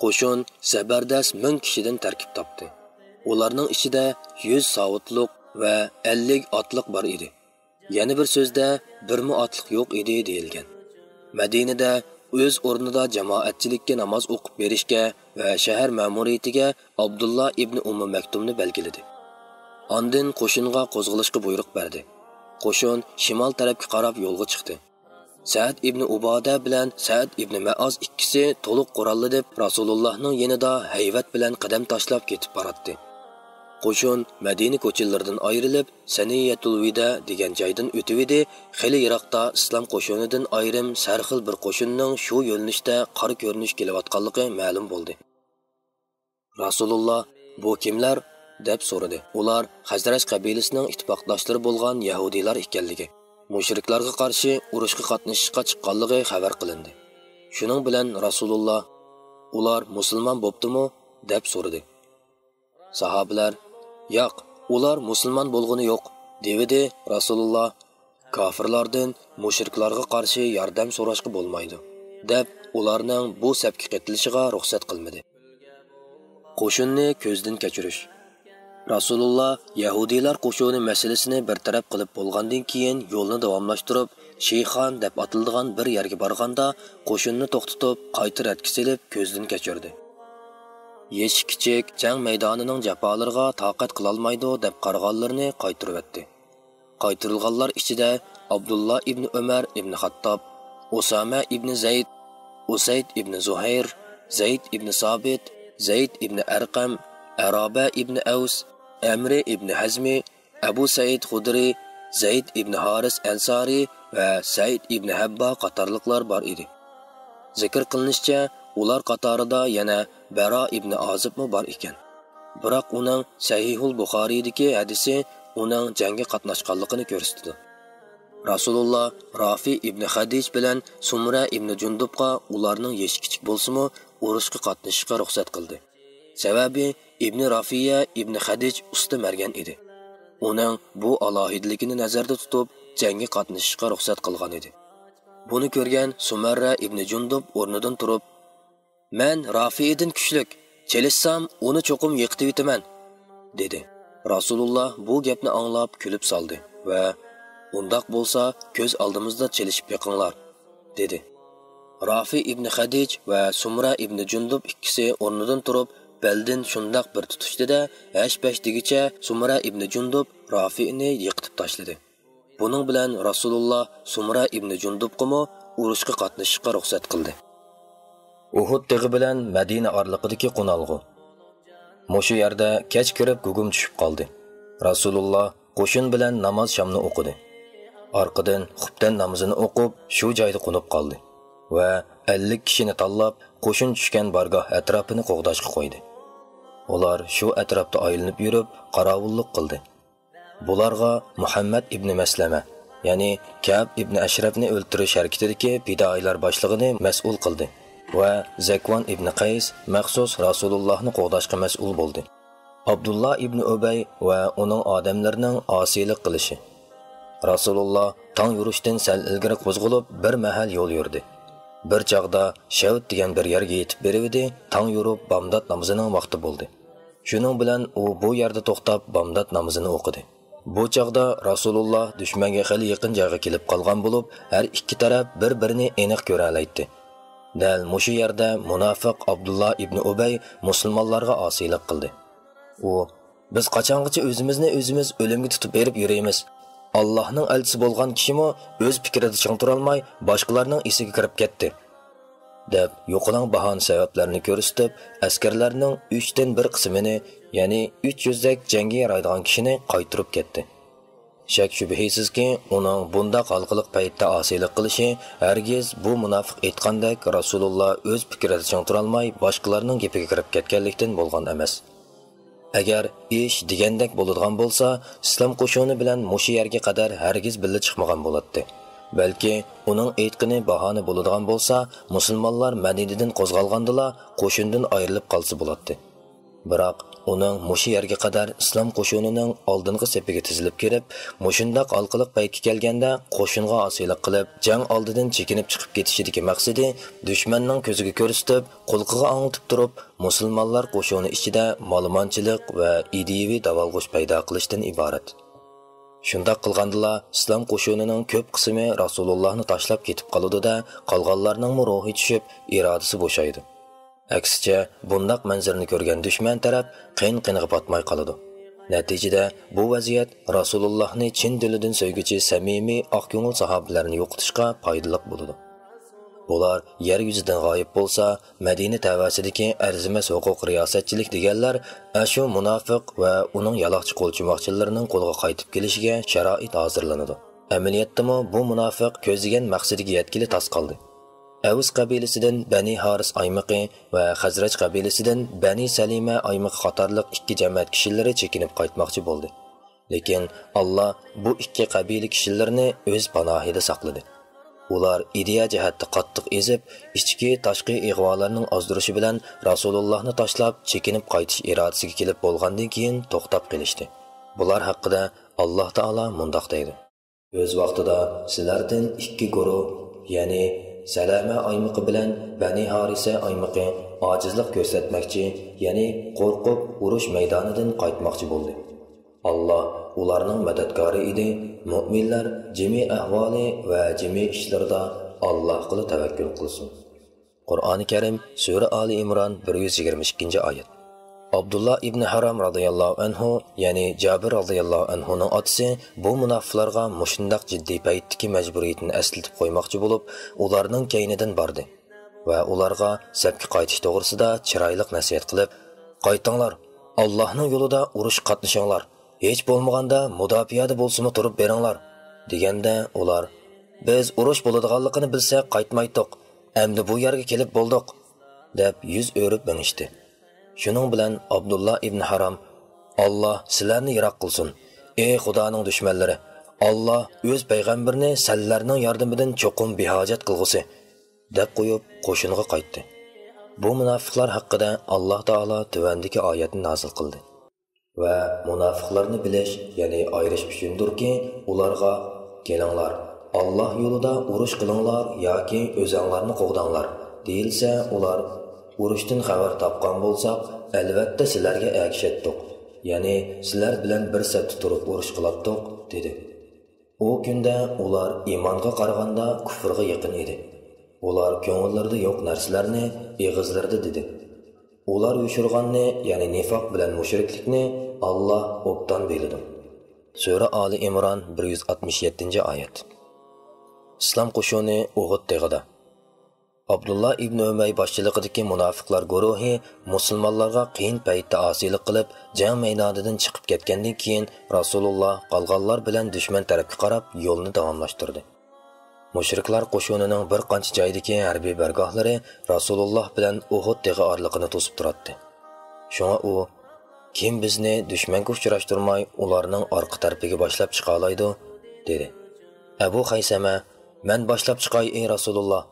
قوشۇن زەبەردەس مىڭ كىشىدىن تەركىب تاپتى. ئۇلارنىڭ ئىچىدە يۈز ساۋۇتلۇق ۋە ئەللىك ئاتلىق بار ئىدى. يەنە بىر سۆزدە، بىرمۇ ئاتلىق يوق ئىدى دېيىلگەن. مەدىنىدە ئۆز ئورنىدا جامائەتچىلىككە ناماز ئوقۇپ بېرىشكە ۋە شەھەر مەمۇرىيىتىگە ئابدۇللا ئىبنى ئۇممۇ مەكتۇمنى بەلگىلىدى. ئاندىن قوشۇنغا قوزغىلىشقا بۇيرۇق بەردى. قوشۇن شىمال تەرەپكە قاراپ يولغا چىقتى. سەئد ئىبنى ئۇبادە بىلەن سەئد ئىبنى مەئاز ئىككىسى تولۇق قوراللىنىپ، رەسۇلۇللاھنىڭ يېنىدا ھەيۋەت بىلەن قەدەم تاشلاپ كېتىپ باراتتى. قوشۇن مەدىنە كوچىلىرىدىن ئايرىلىپ، سەنىيەتۇل ۋىدە دېگەن جايدىن ئۆتۈۋىدى، خېلى يىراقتا ئىسلام قوشۇنىدىن ئايرىم سەرخىل بىر قوشۇننىڭ شۇ يۆنىلىشتە قارا كۆرۈنۈش كېلىۋاتقانلىقى مەلۇم بولدى. رەسۇلۇللا، «بۇ كىملەر؟» دەپ سورىدى. ئۇلار خەزرەج قەبىلىسىنىڭ ئىتتىپاقداشلىرى بولغان يەھۇدىيلار ئىكەنلىكى، مۇشرىكلارغا قارشى ئۇرۇشقا قاتنىشىشقا چىققانلىقى خەۋەر قىلىندى. شۇنىڭ بىلەن رەسۇلۇللا، «ئۇلار مۇسۇلمان بوپتۇمۇ؟» دەپ سورىدى. ساھابىلەر، «ياق، ئۇلار مۇسۇلمان بولغىنى يوق» دېۋىدى. رەسۇلۇللا، «كاپىرلاردىن مۇشرىكلارغا قارشى ياردەم سوراشقا بولمايدۇ» دەپ، ئۇلارنىڭ بۇ سەپكە قېتىلىشىغا رۇخسەت قىلمىدى. قوشۇننى كۆزدىن كەچۈرۈش. رەسۇلۇللا يەھۇدىيلار قوشۇنى مەسىلىسىنى بىر تەرەپ قىلىپ بولغاندىن كېيىن، يولنى داۋاملاشتۇرۇپ، شىخان دەپ ئاتىلىدىغان بىر يەرگە بارغاندا، قوشۇننى توختىتىپ، قايتا رەتكە سېلىپ، كۆزدىن كەچۈردى. يېشى كىچىك، جەڭ مەيدانىنىڭ جاپالىرىغا تاقەت قىلالمايدۇ دەپ قارىغانلىرىنى قايتۇرۇۋەتتى. قايتۇرۇلغانلار ئىچىدە ئابدۇللا ئىبنى ئۆمەر ئىبنى خاتتاب، ئۇسامە ئىبنى زەيد، ئۇسەيد ئىبنى زۇھەير، زەيد ئىبنى سابىت، زەيد ئىبنى ئەرقەم، ئەرابە ئىبنى ئەۋس، ئەمرى ئىبنى ھەزمى، ئەبۇ سەئىد خۇدرى، زەيد ئىبنى ھارىس ئەنسارى ۋە سەئىد ئىبنى ھەببا قاتارلىقلار بار ئىدى. زىكىر قىلىنىشىچە، ئۇلار قاتارىدا يەنە بەرا ئىبنى ئازىبمۇ بار ئىكەن. بىراق ئۇنىڭ سەھىھۇل بۇخارىيدىكى ھەدىسى ئۇنىڭ جەڭگە قاتناشقانلىقىنى كۆرسىتىدۇ. رەسۇلۇللا رافى ئىبنى خەدىج بىلەن سۇمرە ئىبنى جۇندۇبقا ئۇلارنىڭ يېشى كىچىك بولسىمۇ، ئۇرۇشقا قاتنىشىشقا رۇخسەت قىلدى. سەۋەبى، ئىبنى رافىيە ئىبنى خەدىج ئۇستا مەرگەن ئىدى. ئۇنىڭ بۇ ئالاھىدىلىكىنى نەزەردە تۇتۇپ، جەڭگە قاتنىشىشقا رۇخسەت قىلغان ئىدى. بۇنى كۆرگەن سۇمەررە ئىبنى جۇندۇب ئورنىدىن تۇرۇپ، «مەن رافىئىدىن كۈچلۈك، چېلىشسام، ئۇنى چوقۇم يىقىتىۋېتىمەن» دېدى. رەسۇلۇللا بۇ گەپنى ئاڭلاپ كۈلۈپ سالدى ۋە، «ئۇنداق بولسا، كۆز ئالدىمىزدا چېلىشىپ بېقىڭلار» دېدى. رافى ئىبنى خەدىج ۋە سۇمرە ئىبنى جۇندۇب ئىككىسى ئورنىدىن تۇرۇپ، بەلدىن شۇنداق بىر تۇتۇشتى-دە، ھەش-پەش دېگۈچە سۇمرە ئىبنى جۇندۇب رافىئنى يىقىتىپ تاشلىدى. بۇنىڭ بىلەن رەسۇلۇللا سۇمرە ئىبنى جۇندۇبقىمۇ ئۇرۇشقا قاتنىشىشقا رۇخسەت قىلدى. ئۇھۇد تېغى بىلەن مەدىنە ئارىلىقىدىكى قونالغۇ. مۇشۇ يەردە كەچ كىرىپ گۇگۇم چۈشۈپ قالدى. رەسۇلۇللا قوشۇن بىلەن ناماز شامنى ئوقۇدى. ئارقىدىن خۇپتەن نامىزىنى ئوقۇپ، شۇ جايدا قونۇپ قالدى ۋە ئەللىك كىشىنى تاللاپ، قوشۇن چۈشكەن بارگاھ ئەتراپىنى قوغداشقا قويدى. ئۇلار شۇ ئەتراپتا ئايلىنىپ يۈرۈپ، قاراۋۇللۇق قىلدى. بۇلارغا مۇھەممەد ئىبنى مەسلەمە، يەنى كەئب ئىبنى ئەشرەفنى ئۆلتۈرۈش ھەرىكىتىدىكى پىدائىيلار باشلىقىنى مەسئۇل قىلدى ۋە زەكۋان ئىبنى قەيس مەخسۇس رەسۇلۇللاھنى قوغداشقا مەسئۇل بولدى. ئابدۇللا ئىبنى ئۇبەي ۋە ئۇنىڭ ئادەملىرىنىڭ ئاسىيلىق قىلىشى. رەسۇلۇللا تاڭ يورۇشتىن سەل ئىلگىرى قوزغىلىپ، بىر مەھەل يول يۈردى. بىر چاغدا شەۋت دېگەن بىر يەرگە يېتىپ بېرىۋىدى، تاڭ يورۇپ، بامدات نامىزىنىڭ ۋاقتى بولدى. شۇنىڭ بىلەن ئۇ بۇ يەردە توختاپ، بامدات نامىزىنى ئوقۇدى. بۇ چاغدا رەسۇلۇللا دۈشمەنگە خېلى يېقىن جايغا كېلىپ قالغان بولۇپ، ھەر ئىككى تەرەپ بىر-بىرىنى ئېنىق كۆرەلەيتتى. دەل مۇشۇ يەردە مۇناپىق ئابدۇللا ئىبنى ئۇبەي مۇسۇلمانلارغا ئاسىيلىق قىلدى. ئۇ، «بىز قاچانغىچە ئۆزىمىزنى ئۆزىمىز ئۆلۈمگە تۇتۇپ بېرىپ يۈرىمىز؟ ئاللاھنىڭ ئەلچىسى بولغان كىشىمۇ ئۆز پىكرىدە چىڭ تۇرالماي، باشقىلارنىڭ ئېسىگە كىرىپ كەتتى» دەپ، يوقىلاڭ باھانە سەۋەبلەرنى كۆرسىتىپ، ئەسكەرلەرنىڭ ئۈچتىن بىر قىسمىنى، يەنى ئۈچ يۈزدەك جەڭگە يارايدىغان كىشىنى قايتۇرۇپ كەتتى. شەك-شۈبھىسىزكى، ئۇنىڭ بۇنداق ھالقىلىق پەيتتە ئاسىيلىق قىلىشى ھەرگىز بۇ مۇناپىق ئېيتقاندەك رەسۇلۇللا ئۆز پىكرىدە چىڭ تۇرالماي، باشقىلارنىڭ گېپىگە كىرىپ كەتكەنلىكتىن بولغان ئەمەس. ئەگەر ئىش دېگەندەك بولىدىغان بولسا، ئىسلام قوشۇنى بىلەن مۇشۇ يەرگە قەدەر ھەرگىز بىللە چىقمىغان بولاتتى. بەلكى ئۇنىڭ ئېيتقىنى باھانە بولىدىغان بولسا، مۇسۇلمانلار مەدىنىدىن قوزغالغاندىلا قوشۇندىن ئايرىلىپ قالسا بولاتتى. بىراق ئۇنىڭ مۇشۇ يەرگە قەدەر ئىسلام قوشۇنىنىڭ ئالدىنقى سېپىگە تىزىلىپ كىرىپ، مۇشۇنداق ھالقىلىق پەيتكە كەلگەندە قوشۇنغا ئاسىيلىق قىلىپ، جەڭ ئالدىدىن چېكىنىپ چىقىپ كېتىشىدىكى مەقسىتى، دۈشمەننىڭ كۆزىگە كۆرسىتىپ، قۇلىقىغا ئاڭلىتىپ تۇرۇپ، مۇسۇلمانلار قوشۇنى ئىچىدە مالىمانچىلىق ۋە ئىدىيىۋى داۋالغۇش پەيدا قىلىشتىن ئىبارەت. شۇنداق قىلغاندىلا، ئىسلام قوشۇنىنىڭ كۆپ قىسمى رەسۇلۇللانى تاشلاپ كېتىپ قالىدۇ-دە، قالغانلارنىڭمۇ روھى چۈشۈپ، ئىرادىسى بوشايدۇ. ئەكسىچە، بۇنداق مەنزىرىنى كۆرگەن دۈشمەن تەرەپ قىن-قىنىغا پاتماي قالىدۇ. نەتىجىدە، بۇ ۋەزىيەت رەسۇلۇللاھنى چىن دىلىدىن سۆيگۈچى سەمىمىي، ئاق كۆڭۈل ساھابىلەرنى يوقىتىشقا پايدىلىق بولىدۇ. ئۇلار يەر يۈزىدىن غايىب بولسا، مەدىنە تەۋەسىدىكى ئەرزىمەس ھوقۇق رىياسەتچىلىك دېگەنلەر ئەشۇ مۇناپىق ۋە ئۇنىڭ يالاقچى قولچۇماقچىلىرىنىڭ قولىغا قايتىپ كېلىشىگە شارائىت ھازىرلىنىدۇ. ئەمەلىيەتتىمۇ بۇ مۇناپىق كۆزلىگەن مەقسىتىگە يەتكىلى تاس قالدى. ئەۋس قەبىلىسىدىن بەنى ھارىس ئايمىقى ۋە خەزرەج قەبىلىسىدىن بەنى سەلىمە ئايمىقى قاتارلىق ئىككى جەمەت كىشىلىرى چېكىنىپ قايتماقچى بولدى. لېكىن ئاللا بۇ ئىككى قەبىلە كىشىلىرىنى ئۆز پاناھىدا ساقلىدى. ئۇلار ئىدىيە جەھەتتە قاتتىق ئېزىپ، ئىچكى، تاشقى ئىغۋالارنىڭ ئازدۇرۇشى بىلەن رەسۇلۇللاھنى تاشلاپ چېكىنىپ قايتىش ئىرادىسىگە كېلىپ بولغاندىن كېيىن توختاپ قېلىشتى. بۇلار ھەققىدە ئاللا تائالا مۇنداق دەيدۇ. ئۆز ۋاقتىدا سىلەردىن ئىككى گۇرۇھ، يەنى سەلەمە ئايمىقى بىلەن بەنى ھارىسە ئايمىقى ئاجىزلىق كۆرسەتمەكچى، يەنى قورقۇپ ئۇرۇش مەيدانىدىن قايتماقچى بولدى. ئاللا ئۇلارنىڭ مەدەتكارى ئىدى، مۆمىنلەر جىمى ئەھۋالى ۋە جىمى ئىشلىرىدا ئاللاھقىلا تەۋەككۈل قىلسۇن. قۇرئانى كەرىم، سۈرە ئالى ئىمران، بىر يۈز يىگىرمە ئىككىنچى ئايەت. ئابدۇللا ئىبنى ھارام رازىياللاھۇ ئەنھۇ، يەنى جابىر رازىياللاھۇ ئەنھۇنىڭ ئاتىسى بۇ مۇناپىقلارغا مۇشۇنداق جىددىي پەيتتىكى مەجبۇرىيىتىنى ئەسلىتىپ قويماقچى بولۇپ، ئۇلارنىڭ كەينىدىن باردى ۋە ئۇلارغا سەپكە قايتىش توغرىسىدا چىرايلىق نەسىھەت قىلىپ، «قايتىڭلار، ئاللاھنىڭ يولىدا ئۇرۇشقا قاتنىشىڭلار، ھېچ بولمىغاندا مۇداپىئەدە بولسىمۇ تۇرۇپ بېرىڭلار» دېگەندە، ئۇلار، «بىز ئۇرۇش بولىدىغانلىقىنى بىلسەك قايتمايتتۇق، ئەمدى بۇ يەرگە كېلىپ بولدۇق» دەپ يۈز ئۆرۈپ مېڭىشتى. شۇنىڭ بىلەن ئابدۇللا ئىبن ھارام، «ئاللا سىلەرنى يىراق قىلسۇن، ئەي خۇدانىڭ دۈشمەنلىرى! ئاللا ئۆز پەيغەمبىرىنى سەنلەرنىڭ ياردىمىدىن چوقۇم بىھاجەت قىلغۇسى» دەپ قويۇپ، قوشۇنغا قايتتى. بۇ مۇناپىقلار ھەققىدە ئاللا تائالا تۆۋەندىكى ئايەتنى نازىل قىلدى. ۋە مۇناپىقلارنى بىلىش، يەنى ئايرىش ئۈچۈندۇركى، ئۇلارغا، «كېلىڭلار، ئاللا يولىدا ئۇرۇش قىلىڭلار ياكى ئۆزەڭلارنى قوغداڭلار» دېيىلسە، ئۇلار، «ئۇرۇشتىن خەۋەر تاپقان بولساق، ئەلۋەتتە سىلەرگە ئەگىشەتتۇق، يەنى سىلەر بىلەن بىر سەپتە تۇرۇپ ئۇرۇش قىلاتتۇق» دېدى. ئۇ كۈندە ئۇلار ئىمانغا قارىغاندا كۇفرغا يېقىن ئىدى. ئۇلار كۆڭۈللىرىدە يوق نەرسىلەرنى ئېغىزلىرىدا دېدى. ئۇلار يوشۇرغاننى، يەنى نىفاق بىلەن مۇشرىكلىكنى ئاللا ئوبدان بىلىدۇ. سۈرە ئالى ئىمران، بىر يۈز ئاتمىش يەتتىنچى ئايەت. ئىسلام قوشۇنى ئۇھۇد تېغىدا. ئابدۇللا ئىبن ئۈمەي باشچىلىقىدىكى مۇناپىقلار گۇرۇھى مۇسۇلمانلارغا قىيىن پەيتتە ئاسىيلىق قىلىپ، جەڭ مەيدانىدىن چىقىپ كەتكەندىن كېيىن، رەسۇلۇللا قالغانلار بىلەن دۈشمەن تەرەپكە قاراپ يولنى داۋاملاشتۇردى. مۇشرىكلار قوشۇنىنىڭ بىر قانچە جايدىكى ھەربىي بارگاھلىرى رەسۇلۇللا بىلەن ئۇھۇد تېغى ئارىلىقىنى توسۇپ تۇراتتى. شۇڭا ئۇ، «كىم بىزنى دۈشمەنگە ئۇچراشتۇرماي، ئۇلارنىڭ ئارقا تەرىپىگە باشلاپ چىقالايدۇ؟» دېدى. ئەبۇ خەيسەمە، «مەن باشلاپ چىقاي، ئەي رەسۇلۇللا!»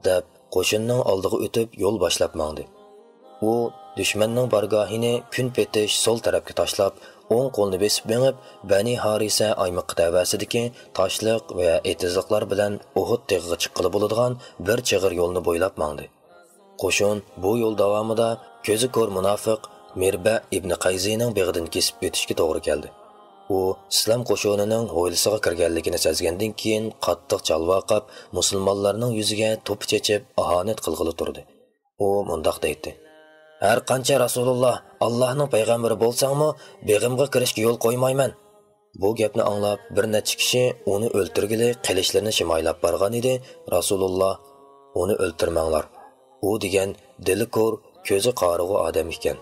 دەپ، قوشۇننىڭ ئالدىغا ئۆتۈپ، يول باشلاپ ماڭدى. ئۇ دۈشمەننىڭ بارگاھىنى كۈن پېتىش سول تەرەپكە تاشلاپ، ئوڭ قولىنى بېسىپ مېڭىپ، بەنى ھارىسە ئايمىقى تەۋەسىدىكى تاشلىق ۋە ئېتىزلىقلار بىلەن ئۇھۇد تېغىغا چىققىلى بولىدىغان بىر چىغىر يولنى بويلاپ ماڭدى. قوشۇن بۇ يول داۋامىدا كۆزى كور مۇناپىق مىربە ئىبنى قەيزىنىڭ بېغىدىن كېسىپ ئۆتۈشكە توغرا كەلدى. ئۇ ئىسلام قوشۇنىنىڭ ھويلىسىغا كىرگەنلىكىنى سەزگەندىن كېيىن، قاتتىق چالۋاقاپ، مۇسۇلمانلارنىڭ يۈزىگە توپا چېچىپ، ئاھانەت قىلغىلى تۇردى. ئۇ مۇنداق دەيتتى: «ھەر قانچە رەسۇلۇللا، ئاللاھنىڭ پەيغەمبىرى بولساڭمۇ، بېغىمغا كىرىشكە يول قويمايمەن.» بۇ گەپنى ئاڭلاپ، بىر نەچچە كىشى ئۇنى ئۆلتۈرگىلى قىلىچلىرىنى شىمايلاپ بارغان ئىدى، رەسۇلۇللا، «ئۇنى ئۆلتۈرمەڭلار، ئۇ دېگەن دىلى كور، كۆزى قارىغۇ ئادەم ئىكەن»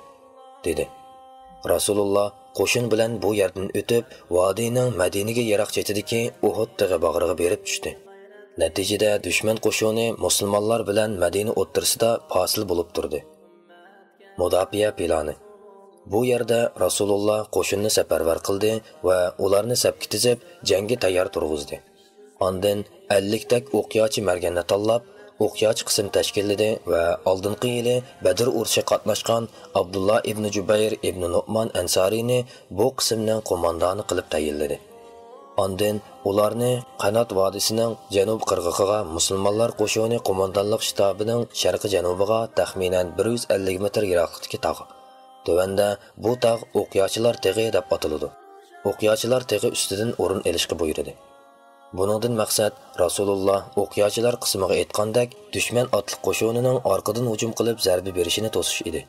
دېدى. رەسۇلۇللا، قوشۇن بىلەن بۇ يەردىن ئۆتۈپ، ۋادىنىڭ مەدىنىگە يىراق چېتىدىكى ئۇھۇد تېغى باغرىغا بېرىپ چۈشتى. نەتىجىدە دۈشمەن قوشۇنى مۇسۇلمانلار بىلەن مەدىنە ئوتتۇرىسىدا پاسىل بولۇپ تۇردى. مۇداپىئە پىلانى. بۇ يەردە رەسۇلۇللا قوشۇننى سەپەرۋەر قىلدى ۋە ئۇلارنى سەپكە تىزىپ، جەڭگە تەييار تۇرغۇزدى. ئاندىن ئەللىكتەك ئوقياچى مەرگەننى تاللاپ، ئوقياچى قىسىم تەشكىللىدى ۋە ئالدىنقى يىلى بەدر ئۇرۇشىغا قاتناشقان ئابدۇللا ئىبنى جۇبەير ئىبنى نۇئمان ئەنسارىنى بۇ قىسىمنىڭ قوماندانى قىلىپ تەيىنلىدى. ئاندىن ئۇلارنى قانات ۋادىسىنىڭ جەنۇب قىرغىقىغا، مۇسۇلمانلار قوشۇنى قوماندانلىق شتابىنىڭ شەرقىي جەنۇبىغا تەخمىنەن بىر يۈز ئەللىك مېتىر يىراقلىقتىكى تاغ، تۆۋەندە بۇ تاغ ئوقياچىلار تېغى دەپ ئاتىلىدۇ، ئوقياچىلار تېغى ئۈستىدىن ئورۇن ئېلىشقا بۇيرۇدى. بۇنىڭدىن مەقسەت رەسۇلۇللا ئوقياچىلار قىسمىغا ئېيتقاندەك دۈشمەن ئاتلىق قوشۇنىنىڭ ئارقىدىن ھۇجۇم قىلىپ زەربە بېرىشىنى توسۇش ئىدى.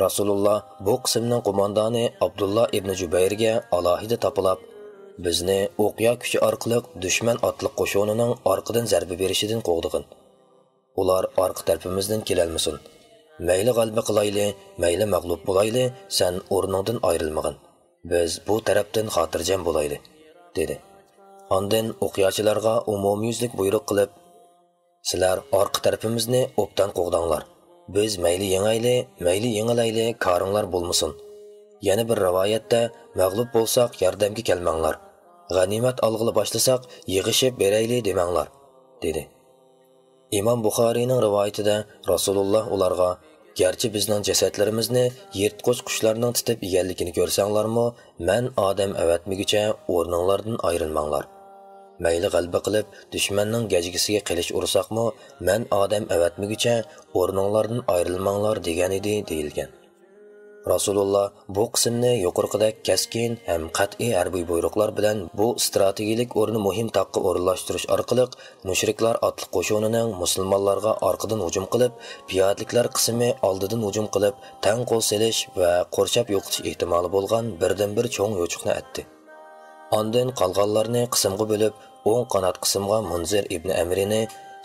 رەسۇلۇللا بۇ قىسىمنىڭ قوماندانى ئابدۇللا ئىبنى جۇبەيرگە ئالاھىدە تاپىلاپ، بىزنى ئوقيا كۈچى ئارقىلىق دۈشمەن ئاتلىق قوشۇنىنىڭ ئارقىدىن زەربە بېرىشىدىن قوغدىغىن. ئۇلار ئارقا تەرىپىمىزدىن كېلەلمىسۇن. مەيلى غەلىبە قىلايلى، مەيلى مەغلۇپ بولايلى، سەن ئورنۇڭدىن ئايرىلمىغىن. بىز بۇ تەرەپتىن خاتىرجەم بولايلى، دېدى. ئاندىن ئوقياچىلارغا ئومۇميۈزلۈك بۇيرۇق قىلىپ، سىلەر ئارقا تەرىپىمىزنى ئوبدان قوغداڭلار. بىز مەيلى يېڭەيلى، مەيلى يېڭىلايلى، كارىڭلار بولمىسۇن. يەنە بىر رىۋايەتتە، مەغلۇپ بولساق ياردەمگە كەلمەڭلار، غەنىيمەت ئالغىلى باشلىساق يىغىشىپ بېرەيلى دېمەڭلار، دېدى. ئىمام بۇخارىينىڭ رىۋايىتىدە رەسۇلۇللا ئۇلارغا، گەرچە بىزنىڭ جەسەتلىرىمىزنى يىرتقۇچ قۇشلارنىڭ تېتىپ يېگەنلىكىنى كۆرسەڭلارمۇ، مەن ئادەم ئەۋەتمىگۈچە ئورنۇڭلاردىن ئايرىلماڭلار. مەيلى غەلىبە قىلىپ دۈشمەننىڭ گەجگىسىگە قىلىچ ئۇرساقمۇ، مەن ئادەم ئەۋەتمىگۈچە ئورنۇڭلاردىن ئايرىلماڭلار دېگەنىدى، دېيىلگەن. رەسۇلۇللا بۇ قىسىمنى يۇقىرىقىدەك كەسكىن ھەم قەتئىي ھەربىي بۇيرۇقلار بىلەن بۇ ئىستراتېگىيىلىك ئورنى مۇھىم تاغقا ئورۇنلاشتۇرۇش ئارقىلىق مۇشرىكلار ئاتلىق قوشۇنىنىڭ مۇسۇلمانلارغا ئارقىدىن ھۇجۇم قىلىپ، پىيادىلىكلەر قىسمى ئالدىدىن ھۇجۇم قىلىپ، تەڭ قول سېلىش ۋە قورشاپ يوقىتىش ئېھتىمالى بولغان بىردىنبىر چوڭ يوچۇقنى ئەتتى. ئاندىن قالغانلارنى قىسىمغا بۆلۈپ، ئوڭ قانات قىسمىغا مۇنزىر ئىبنى ئەمرىنى،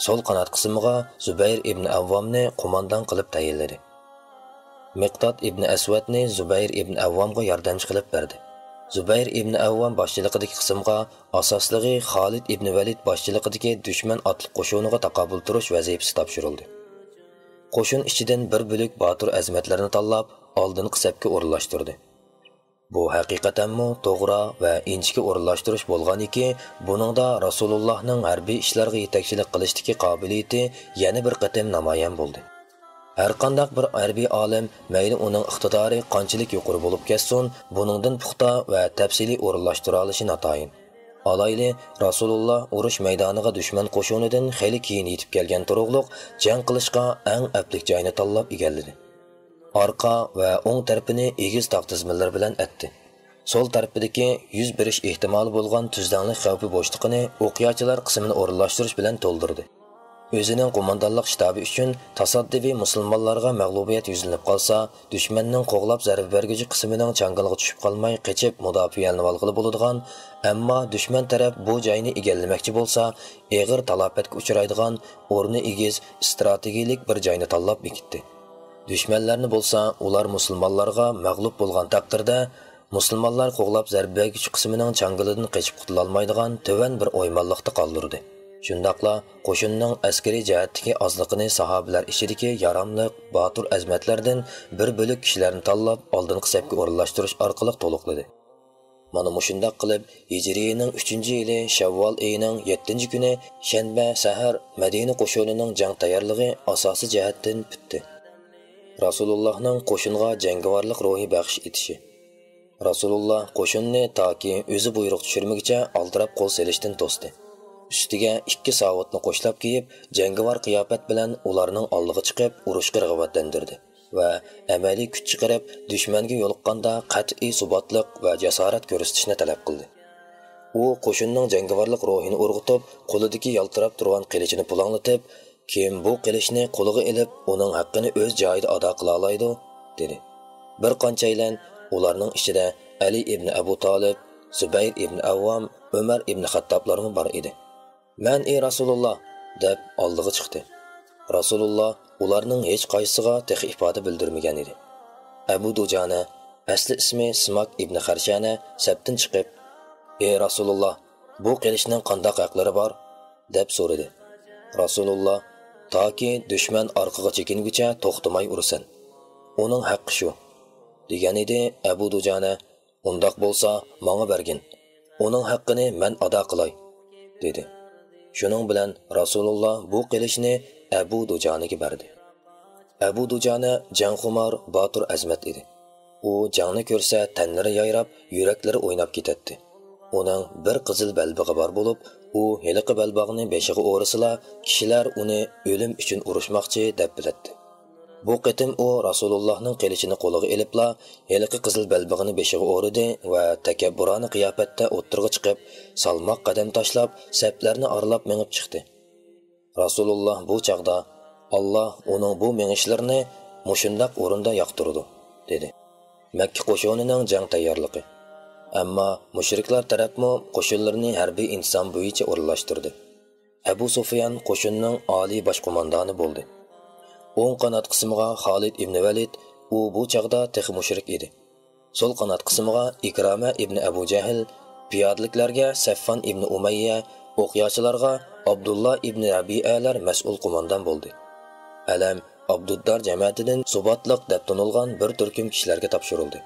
سول قانات قىسمىغا زۇبەير ئىبنى ئەۋۋامنى قوماندان قىلىپ تەيىنلىدى. مىقداد ئىبنى ئەسۋەدنى زۇبەير ئىبنى ئەۋۋامغا ياردەمچى قىلىپ بەردى. زۇبەير ئىبنى ئەۋۋام باشچىلىقىدىكى قىسىمغا ئاساسلىقى خالىد ئىبنى ۋەلىد باشچىلىقىدىكى دۈشمەن ئاتلىق قوشۇنىغا تاقابىل تۇرۇش ۋەزىپىسى تاپشۇرۇلدى. قوشۇن ئىچىدىن بىر بۆلەك باتۇر ئەزىمەتلەرنى تاللاپ، ئالدىنقى سەپكە ئورۇنلاشتۇردى. بۇ ھەقىقەتەنمۇ توغرا ۋە ئىنچىكە ئورۇنلاشتۇرۇش بولغانىكى، بۇنىڭدا رەسۇلۇللاھنىڭ ھەربىي ئىشلارغا يېتەكچىلىك قىلىشتىكى قابىلىيىتى يەنە بىر قېتىم نامايان بولدى. ھەرقانداق بىر ھەربىي ئالىم، مەيلى ئۇنىڭ ئىقتىدارى قانچىلىك يۇقىرى بولۇپ كەتسۇن، بۇنىڭدىن پۇختا ۋە تەپسىلىي ئورۇنلاشتۇرالىشى ناتايىن. ئالايلى، رەسۇلۇللا ئۇرۇش مەيدانىغا دۈشمەن قوشۇنىدىن خېلى كېيىن يېتىپ كەلگەن تۇرۇقلۇق جەڭ قىلىشقا ئەڭ ئەپلىك جاينى تاللاپ ئىگىلىدى. ئارقا ۋە ئوڭ تەرىپىنى ئېگىز تاغ تىزمىلىرى بىلەن ئەتتى. سول تەرىپىدىكى يۈز بېرىش ئېھتىمالى بولغان تۈزلەڭلىك خەۋپى بوشلۇقىنى ئوقياچىلار قىسمىنى ئورۇنلاشتۇرۇش بىلەن تولدۇردى. ئۆزىنىڭ قوماندانلىق شتابى ئۈچۈن تاسادىپىي مۇسۇلمانلارغا مەغلۇبىيەت يۈزلىنىپ قالسا، دۈشمەننىڭ قوغلاپ زەربە بەرگۈچى قىسمىنىڭ چاڭگىلىغا چۈشۈپ قالماي قېچىپ مۇداپىئەلىنىۋالغىلى بولىدىغان، ئەمما دۈشمەن تەرەپ بۇ جاينى ئىگىلىمەكچى بولسا، ئېغىر تالاپەتكە ئۇچرايدىغان ئورنى ئېگىز، ئىستراتېگىيىلىك بىر جاينى تاللاپ بېكىتتى. دۈشمەنلەرنى بولسا، ئۇلار مۇسۇلمانلارغا مەغلۇپ بولغان تەقدىردە، مۇسۇلمانلار قوغلاپ زەربە بەرگۈچى قىسمىنىڭ چاڭگىلىدىن قېچىپ قۇتۇلالمايدىغان تۆۋەن بىر ئويمانلىقتا قالدۇردى. شۇنداقلا قوشۇننىڭ ئەسكىرىي جەھەتتىكى ئازلىقىنى ساھابىلەر ئىچىدىكى ياراملىق، باتۇر ئەزىمەتلەردىن بىر بۆلەك كىشىلەرنى تاللاپ، ئالدىنقى سەپكە ئورۇنلاشتۇرۇش ئارقىلىق تولۇقلىدى. مانا مۇشۇنداق قىلىپ، ھىجرىينىڭ ئۈچىنچى يىلى شەۋۋال ئېيىنىڭ يەتتىنچى كۈنى شەنبە سەھەر مەدىنە قوشۇنىنىڭ جەڭ تەييارلىقى ئاساسىي جەھەتتىن پۈتتى. رەسۇلۇللاھنىڭ قوشۇنغا جەڭگىۋارلىق روھى بەخش ئېتىشى. رەسۇلۇللا قوشۇننى تاكى ئۆزى بۇيرۇق چۈشۈرمىگۈچە ئالدىراپ قول سېلىشتىن توستى. ئۈستىگە ئىككى ساۋۇتنى قوشلاپ كىيىپ، جەڭگىۋار قىياپەت بىلەن ئۇلارنىڭ ئالدىغا چىقىپ، ئۇرۇشقا رىغبەتلەندۈردى ۋە ئەمەلىي كۈچ چىقىرىپ، دۈشمەنگە يولۇققاندا قەتئىي سۇباتلىق ۋە جاسارەت كۆرسىتىشنى تەلەپ قىلدى. ئۇ قوشۇننىڭ جەڭگىۋارلىق روھىنى ئۇرغۇتۇپ، قولىدىكى يالتىراپ تۇرغان قىلىچىنى پۇلاڭلىتىپ، كىم بۇ قىلىچنى قولىغا ئېلىپ، ئۇنىڭ ھەققىنى ئۆز جايىدا ئادا قىلالايدۇ؟ دېدى. بىر قانچەيلەن، ئۇلارنىڭ ئىچىدە ئەلى ئىبنى ئەبۇ تالىپ، زۇبەير ئىبنى ئەۋۋام، ئۆمەر ئىبنى خەتتابلارمۇ بار ئىدى. مەن، ئى رەسۇلۇللا، دەپ ئالدىغا چىقتى. رەسۇلۇللا ئۇلارنىڭ ھېچقايسىسىغا تېخى ئىپادە بىلدۈرمىگەن ئىدى. ئەبۇ دۇجانە، ئەسلى ئىسمى سىماك ئىبنى خەرشەنە سەپتىن چىقىپ، «ئەي رەسۇلۇللا، بۇ قىلىچنىڭ قانداق ھەقلىرى بار؟» دەپ سورىدى. رەسۇلۇللا، «تاكى دۈشمەن ئارقىغا چېكىنگۈچە توختىماي ئۇرىسەن. ئۇنىڭ ھەققى شۇ» دېگەن ئىدى. ئەبۇ دۇجانە، «ئۇنداق بولسا، ماڭا بەرگىن. ئۇنىڭ ھەققىنى مەن ئادا قىلاي» دېدى. شۇنىڭ بىلەن رەسۇلۇللا بۇ قىلىچنى ئەبۇ دۇجانىگە بەردى. ئەبۇ دۇجانە جەڭخۇمار، باتۇر ئەزىمەت ئىدى. ئۇ جەڭنى كۆرسە، تەنلىرى يايراپ، يۈرەكلىرى ئويناپ كېتەتتى. ئۇنىڭ بىر قىزىل بەلبېغى بار بولۇپ، ئۇ ھېلىقى بەلباغنى بېشىغا ئورىسىلا، كىشىلەر ئۇنى ئۆلۈم ئۈچۈن ئۇرۇشماقچى دەپ بىلەتتى. بۇ قېتىم ئۇ رەسۇلۇللاھنىڭ قىلىچىنى قولىغا ئېلىپلا، ھېلىقى قىزىل بەلبېغىنى بېشىغا ئورىدى ۋە تەكەببۇرانە قىياپەتتە ئوتتۇرىغا چىقىپ، سالماق قەدەم تاشلاپ، سەپلەرنى ئارىلاپ مېڭىپ چىقتى. رەسۇلۇللا بۇ چاغدا، «ئاللا ئۇنىڭ بۇ مېڭىشلىرىنى مۇشۇنداق ئورۇندا ياقتۇرىدۇ» دېدى. مەككە قوشۇنىنىڭ جەڭ تەييارلىقى. ئەمما مۇشرىكلار تەرەپمۇ قوشۇنلىرىنى ھەربىي ئىنتىزام بويىچە ئورۇنلاشتۇردى. ئەبۇ سۇفيان قوشۇننىڭ ئالىي باش قوماندانى بولدى. ئوڭ قانات قىسمىغا خالىد ئىبنى ۋەلىد، ئۇ بۇ چاغدا تېخى مۇشرىك ئىدى. سول قانات قىسمىغا ئىكرامە ئىبنى ئەبۇ جەھل، پىيادىلىكلەرگە سەفۋان ئىبنى ئۇمەييە، ئوقياچىلارغا ئابدۇللا ئىبنى رەبىئەلەر مەسئۇل قوماندان بولدى. ئەلەم ئابدۇددار جەمەتىدىن سۇباتلىق دەپ تونۇلغان بىر تۈركۈم كىشىلەرگە تاپشۇرۇلدى.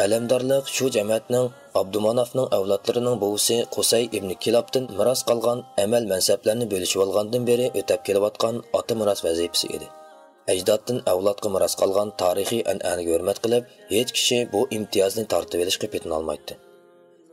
ئەلەمدارلىق شۇ جەمەتنىڭ ئابدۇمانافنىڭ ئەۋلادلىرىنىڭ بوۋىسى قۇسەي ئىبنى كىلابتىن مىراس قالغان ئەمەل مەنسەپلەرنى بۆلۈشۈۋالغاندىن بېرى ئۆتەپ كېلىۋاتقان ئاتا مىراس ۋەزىپىسى ئىدى. ئەجدادتىن ئەۋلادقا مىراس قالغان تارىخىي ئەنئەنىگە ھۆرمەت قىلىپ، ھېچ كىشى بۇ ئىمتىيازنى تارتىۋېلىشقا پېتىنالمايتتى.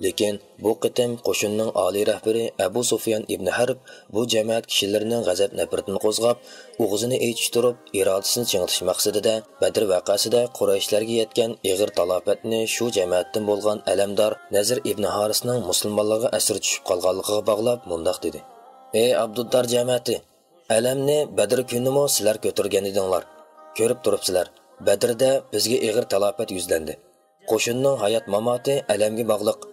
لېكىن بۇ قېتىم قوشۇننىڭ ئالىي رەھبىرى ئەبۇ سۇفيان ئىبنى ھەرب بۇ جەمەت كىشىلىرىنىڭ غەزەپ-نەپرىتىنى قوزغاپ، ئوغزىنى ئېچىشتۇرۇپ، ئىرادىسىنى چىڭىتىش مەقسىتىدە بەدر ۋەقەسىدە قۇرەيشلەرگە يەتكەن ئېغىر تالاپەتنى شۇ جەمەتتىن بولغان ئەلەمدار نەزىر ئىبنى ھارىسنىڭ مۇسۇلمانلارغا ئەسىر چۈشۈپ قالغانلىقىغا باغلاپ مۇنداق دېدى: «ئەي ئابدۇددار جەمەتى! ئەلەمنى بەدر كۈنىمۇ سىلەر كۆتۈرگەن ئىدىڭلار. كۆرۈپ تۇرۇپسىلەر، بەدردە بىزگە ئېغىر تالاپەت يۈزلەندى. قوشۇننىڭ ھايات-ماماتى ئەلەمگە باغلىق.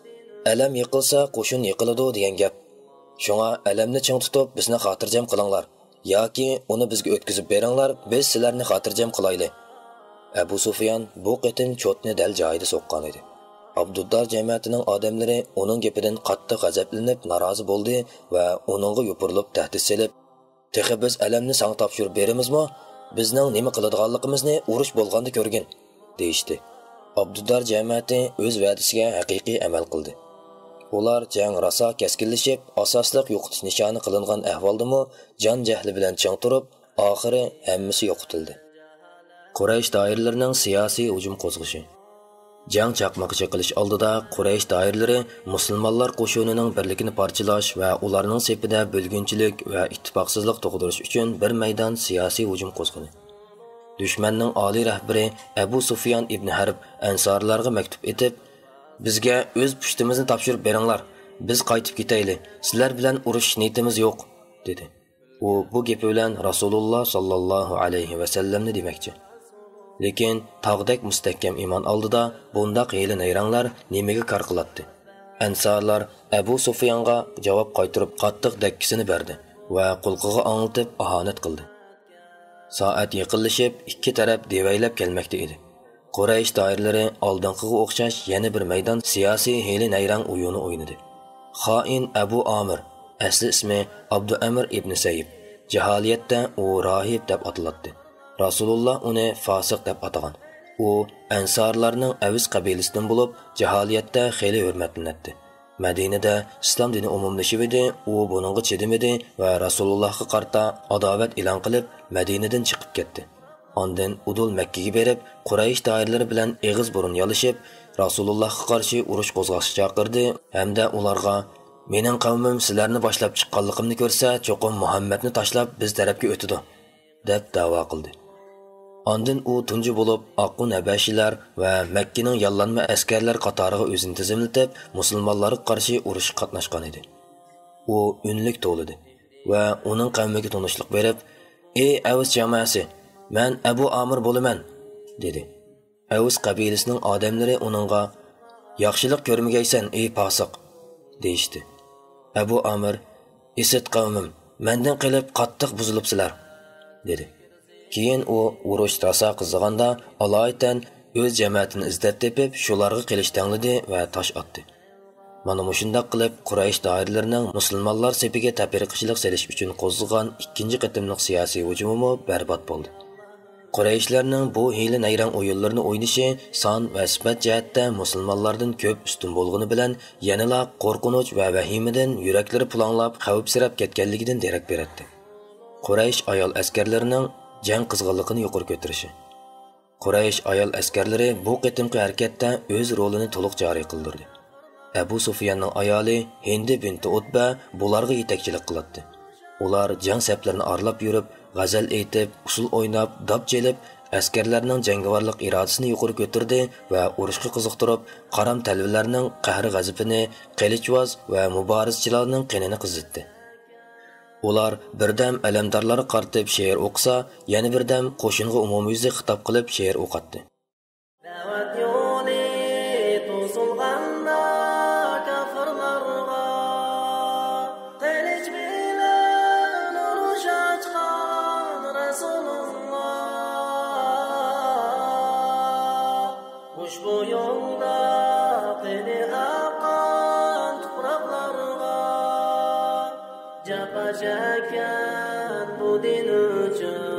ئەلەم يىقىلسا، قوشۇن يىقىلىدۇ دېگەن گەپ. شۇڭا ئەلەمنى چىڭ تۇتۇپ، بىزنى خاتىرجەم قىلىڭلار. ياكى ئۇنى بىزگە ئۆتكۈزۈپ بېرىڭلار، بىز سىلەرنى خاتىرجەم قىلايلى.» ئەبۇ سۇفيان بۇ قېتىم چوتنى دەل جايىدا سوققان ئىدى. ئابدۇددار جەمەتىنىڭ ئادەملىرى ئۇنىڭ گېپىدىن قاتتىق غەزەپلىنىپ، نارازى بولدى ۋە ئۇنىڭغا يوپۇرۇلۇپ تەھدىت سېلىپ، «تېخى بىز ئەلەمنى ساڭا تاپشۇرۇپ بېرىمىزمۇ؟ بىزنىڭ نېمە قىلىدىغانلىقىمىزنى ئۇرۇش بولغاندا كۆرگىن» دېيىشتى. ئابدۇددار جەمەتى ئۆز ۋەدىسىگە ھەقىقىي ئەمەل قىلدى. ئۇلار جەڭ راسا كەسكىنلىشىپ، ئاساسلىق يوقىتىش نىشانى قىلىنغان ئەھۋالدىمۇ جان-جەھلى بىلەن چىڭ تۇرۇپ، ئاخىرى ھەممىسى يوقىتىلدى. قۇرەيش دائىرىلىرىنىڭ سىياسىي ھۇجۇم قوزغىشى. جەڭ چاقمىقى چېقىلىش ئالدىدا قۇرەيش دائىرىلىرى مۇسۇلمانلار قوشۇنىنىڭ بىرلىكىنى پارچىلاش ۋە ئۇلارنىڭ سېپىدە بۆلگۈنچىلىك ۋە ئىتتىپاقسىزلىق تۇغدۇرۇش ئۈچۈن بىر مەيدان سىياسىي ھۇجۇم قوزغىدى. دۈشمەننىڭ ئالىي رەھبىرى ئەبۇ سۇفيان ئىبنى ھەرب ئەنسارلارغا مەكتۇپ ئېتىپ، «بىزگە ئۆز پۇشتىمىزنى تاپشۇرۇپ بېرىڭلار، بىز قايتىپ كېتەيلى، سىلەر بىلەن ئۇرۇشۇش نىيىتىمىز يوق» دېدى. ئۇ بۇ گېپى بىلەن رەسۇلۇللا ساللاللاھۇ ئەلەيھى ۋەسەللەمنى دېمەكچى. لېكىن تاغدەك مۇستەھكەم ئىمان ئالدىدا بۇنداق ھىيلە-نەيرەڭلەر نېمىگە كار قىلاتتى؟ ئەنسارلار ئەبۇ سۇفيانغا جاۋاب قايتۇرۇپ قاتتىق دەككىسىنى بەردى ۋە قۇلىقىغا ئاڭلىتىپ ئاھانەت قىلدى. سائەت يېقىنلىشىپ، ئىككى تەرەپ دېۋەيلەپ كەلمەكتە ئىدى. قۇرەيش دائىرىلىرى ئالدىنقىغا ئوخشاش يەنە بىر مەيدان سىياسىي ھىيلە-نەيرەڭ ئويۇنى ئوينىدى. خائىن ئەبۇ ئامىر، ئەسلى ئىسمى ئابدۇئەمىر ئىبنى سەيىب، جاھىلىيەتتە ئۇ راھىب دەپ ئاتىلاتتى. رەسۇلۇللا ئۇنى فاسىق دەپ ئاتىغان. ئۇ ئەنسارلارنىڭ ئەۋس قەبىلىسىدىن بولۇپ، جاھىلىيەتتە خېلى ھۆرمەتلىنەتتى. مەدىنىدە ئىسلام دىنى ئومۇملىشىۋىدى، ئۇ بۇنىڭغا چىدىمىدى ۋە رەسۇلۇللاھقا قارىتا ئاداۋەت ئېلان قىلىپ، مەدىنىدىن چىقىپ كەتتى. ئاندىن ئۇدۇل مەككىگە بېرىپ، قۇرەيش دائىرىلىرى بىلەن ئېغىز بۇرۇن يالىشىپ، رەسۇلۇللاھقا قارشى ئۇرۇش قوزغاشقا چاقىردى ھەمدە ئۇلارغا، «مېنىڭ قەۋمىم سىلەرنى باشلاپ چىققانلىقىمنى كۆرسە، چوقۇم مۇھەممەدنى تاشلاپ، بىز تەرەپكە ئۆتىدۇ» دەپ دەۋا قىلدى. ئاندىن ئۇ تۇنجى بولۇپ ئاققۇن ھەبەشىلەر ۋە مەككىنىڭ ياللانما ئەسكەرلەر قاتارىغا ئۆزىنى تىزىملىتىپ، مۇسۇلمانلارغا قارشى ئۇرۇشقا قاتناشقان ئىدى. ئۇ ئۈنلۈك توۋلىدى ۋە ئۇنىڭ قەۋمىگە تونۇشلۇق بېرىپ، «ئەي ئەۋس جامائەسى، مەن ئەبۇ ئامىر بولىمەن» دېدى. ئەۋس قەبىلىسىنىڭ ئادەملىرى ئۇنىڭغا، «ياخشىلىق كۆرمىگەيسەن، ئەي پاسىق!» دېيىشتى. ئەبۇ ئامىر، «ئىسىت قەۋمىم، مەندىن قېلىپ قاتتىق بۇزۇلۇپسىلەر» دېدى. كېيىن ئۇ ئۇرۇش راسا قىزىغاندا، ئالايىتەن ئۆز جەمەتىنى ئىزدەپ تېپىپ، شۇلارغا قىلىچ تەڭلىدى ۋە تاش ئاتتى. مانا مۇشۇنداق قىلىپ، قۇرەيش دائىرىلىرىنىڭ مۇسۇلمانلار سېپىگە تەپرىقىچىلىق سېلىش ئۈچۈن قوزغىغان ئىككىنچى قېتىملىق سىياسىي ھۇجۇمىمۇ بەربات بولدى. قۇرەيشلەرنىڭ بۇ ھىيلە-نەيرەڭ ئويۇنلىرىنى ئوينىشى سان ۋە سۈپەت جەھەتتە مۇسۇلمانلاردىن كۆپ ئۈستۈن بولغىنى بىلەن، يەنىلا قورقۇنچ ۋە ۋەھىمىدىن يۈرەكلىرى پۇلاڭلاپ، خەۋپسىرەپ كەتكەنلىكىدىن دېرەك بېرەتتى. قۇرەيش ئايال ئەسكەرلىرىنىڭ جەڭ قىزغىنلىقىنى يۇقىرى كۆتۈرۈشى. قۇرەيش ئايال ئەسكەرلىرى بۇ قېتىمقى ھەرىكەتتە ئۆز رولىنى تولۇق جارى قىلدۇردى. ئەبۇ سۇفياننىڭ ئايالى ھىندى بىنتى ئۇتبە بۇلارغا يېتەكچىلىك قىلاتتى. ئۇلار جەڭ سەپلىرىنى ئارىلاپ يۈرۈپ، غەزەل ئېيتىپ، ئۇسسۇل ئويناپ، داپ چېلىپ، ئەسكەرلەرنىڭ جەڭگىۋارلىق ئىرادىسىنى يۇقىرى كۆتۈردى ۋە ئۇرۇشقا قىزىقتۇرۇپ، قارام تەلۋىلەرنىڭ قەھرى-غەزىپىنى قىلىچۋاز ۋە مۇبارىزچىلارنىڭ قېنىنى قىزىتتى. ئۇلار بىردەم ئەلەمدارلارغا قارىتىپ شېئىر ئوقۇسا، يەنە بىردەم قوشۇنغا ئومۇميۈزلۈك خىتاب قىلىپ شېئىر ئوقۇتتى. دەۋەت يولى توسۇلغاندا كاپىرلارغا، قىلىچ بىلەن ئۇرۇش ئاچقان رەسۇلۇللا. ئۇشبۇ يولدا قېنى ئاققان تۇپراقلارغا، جاپا چەككەن بۇ دىن ئۈچۈن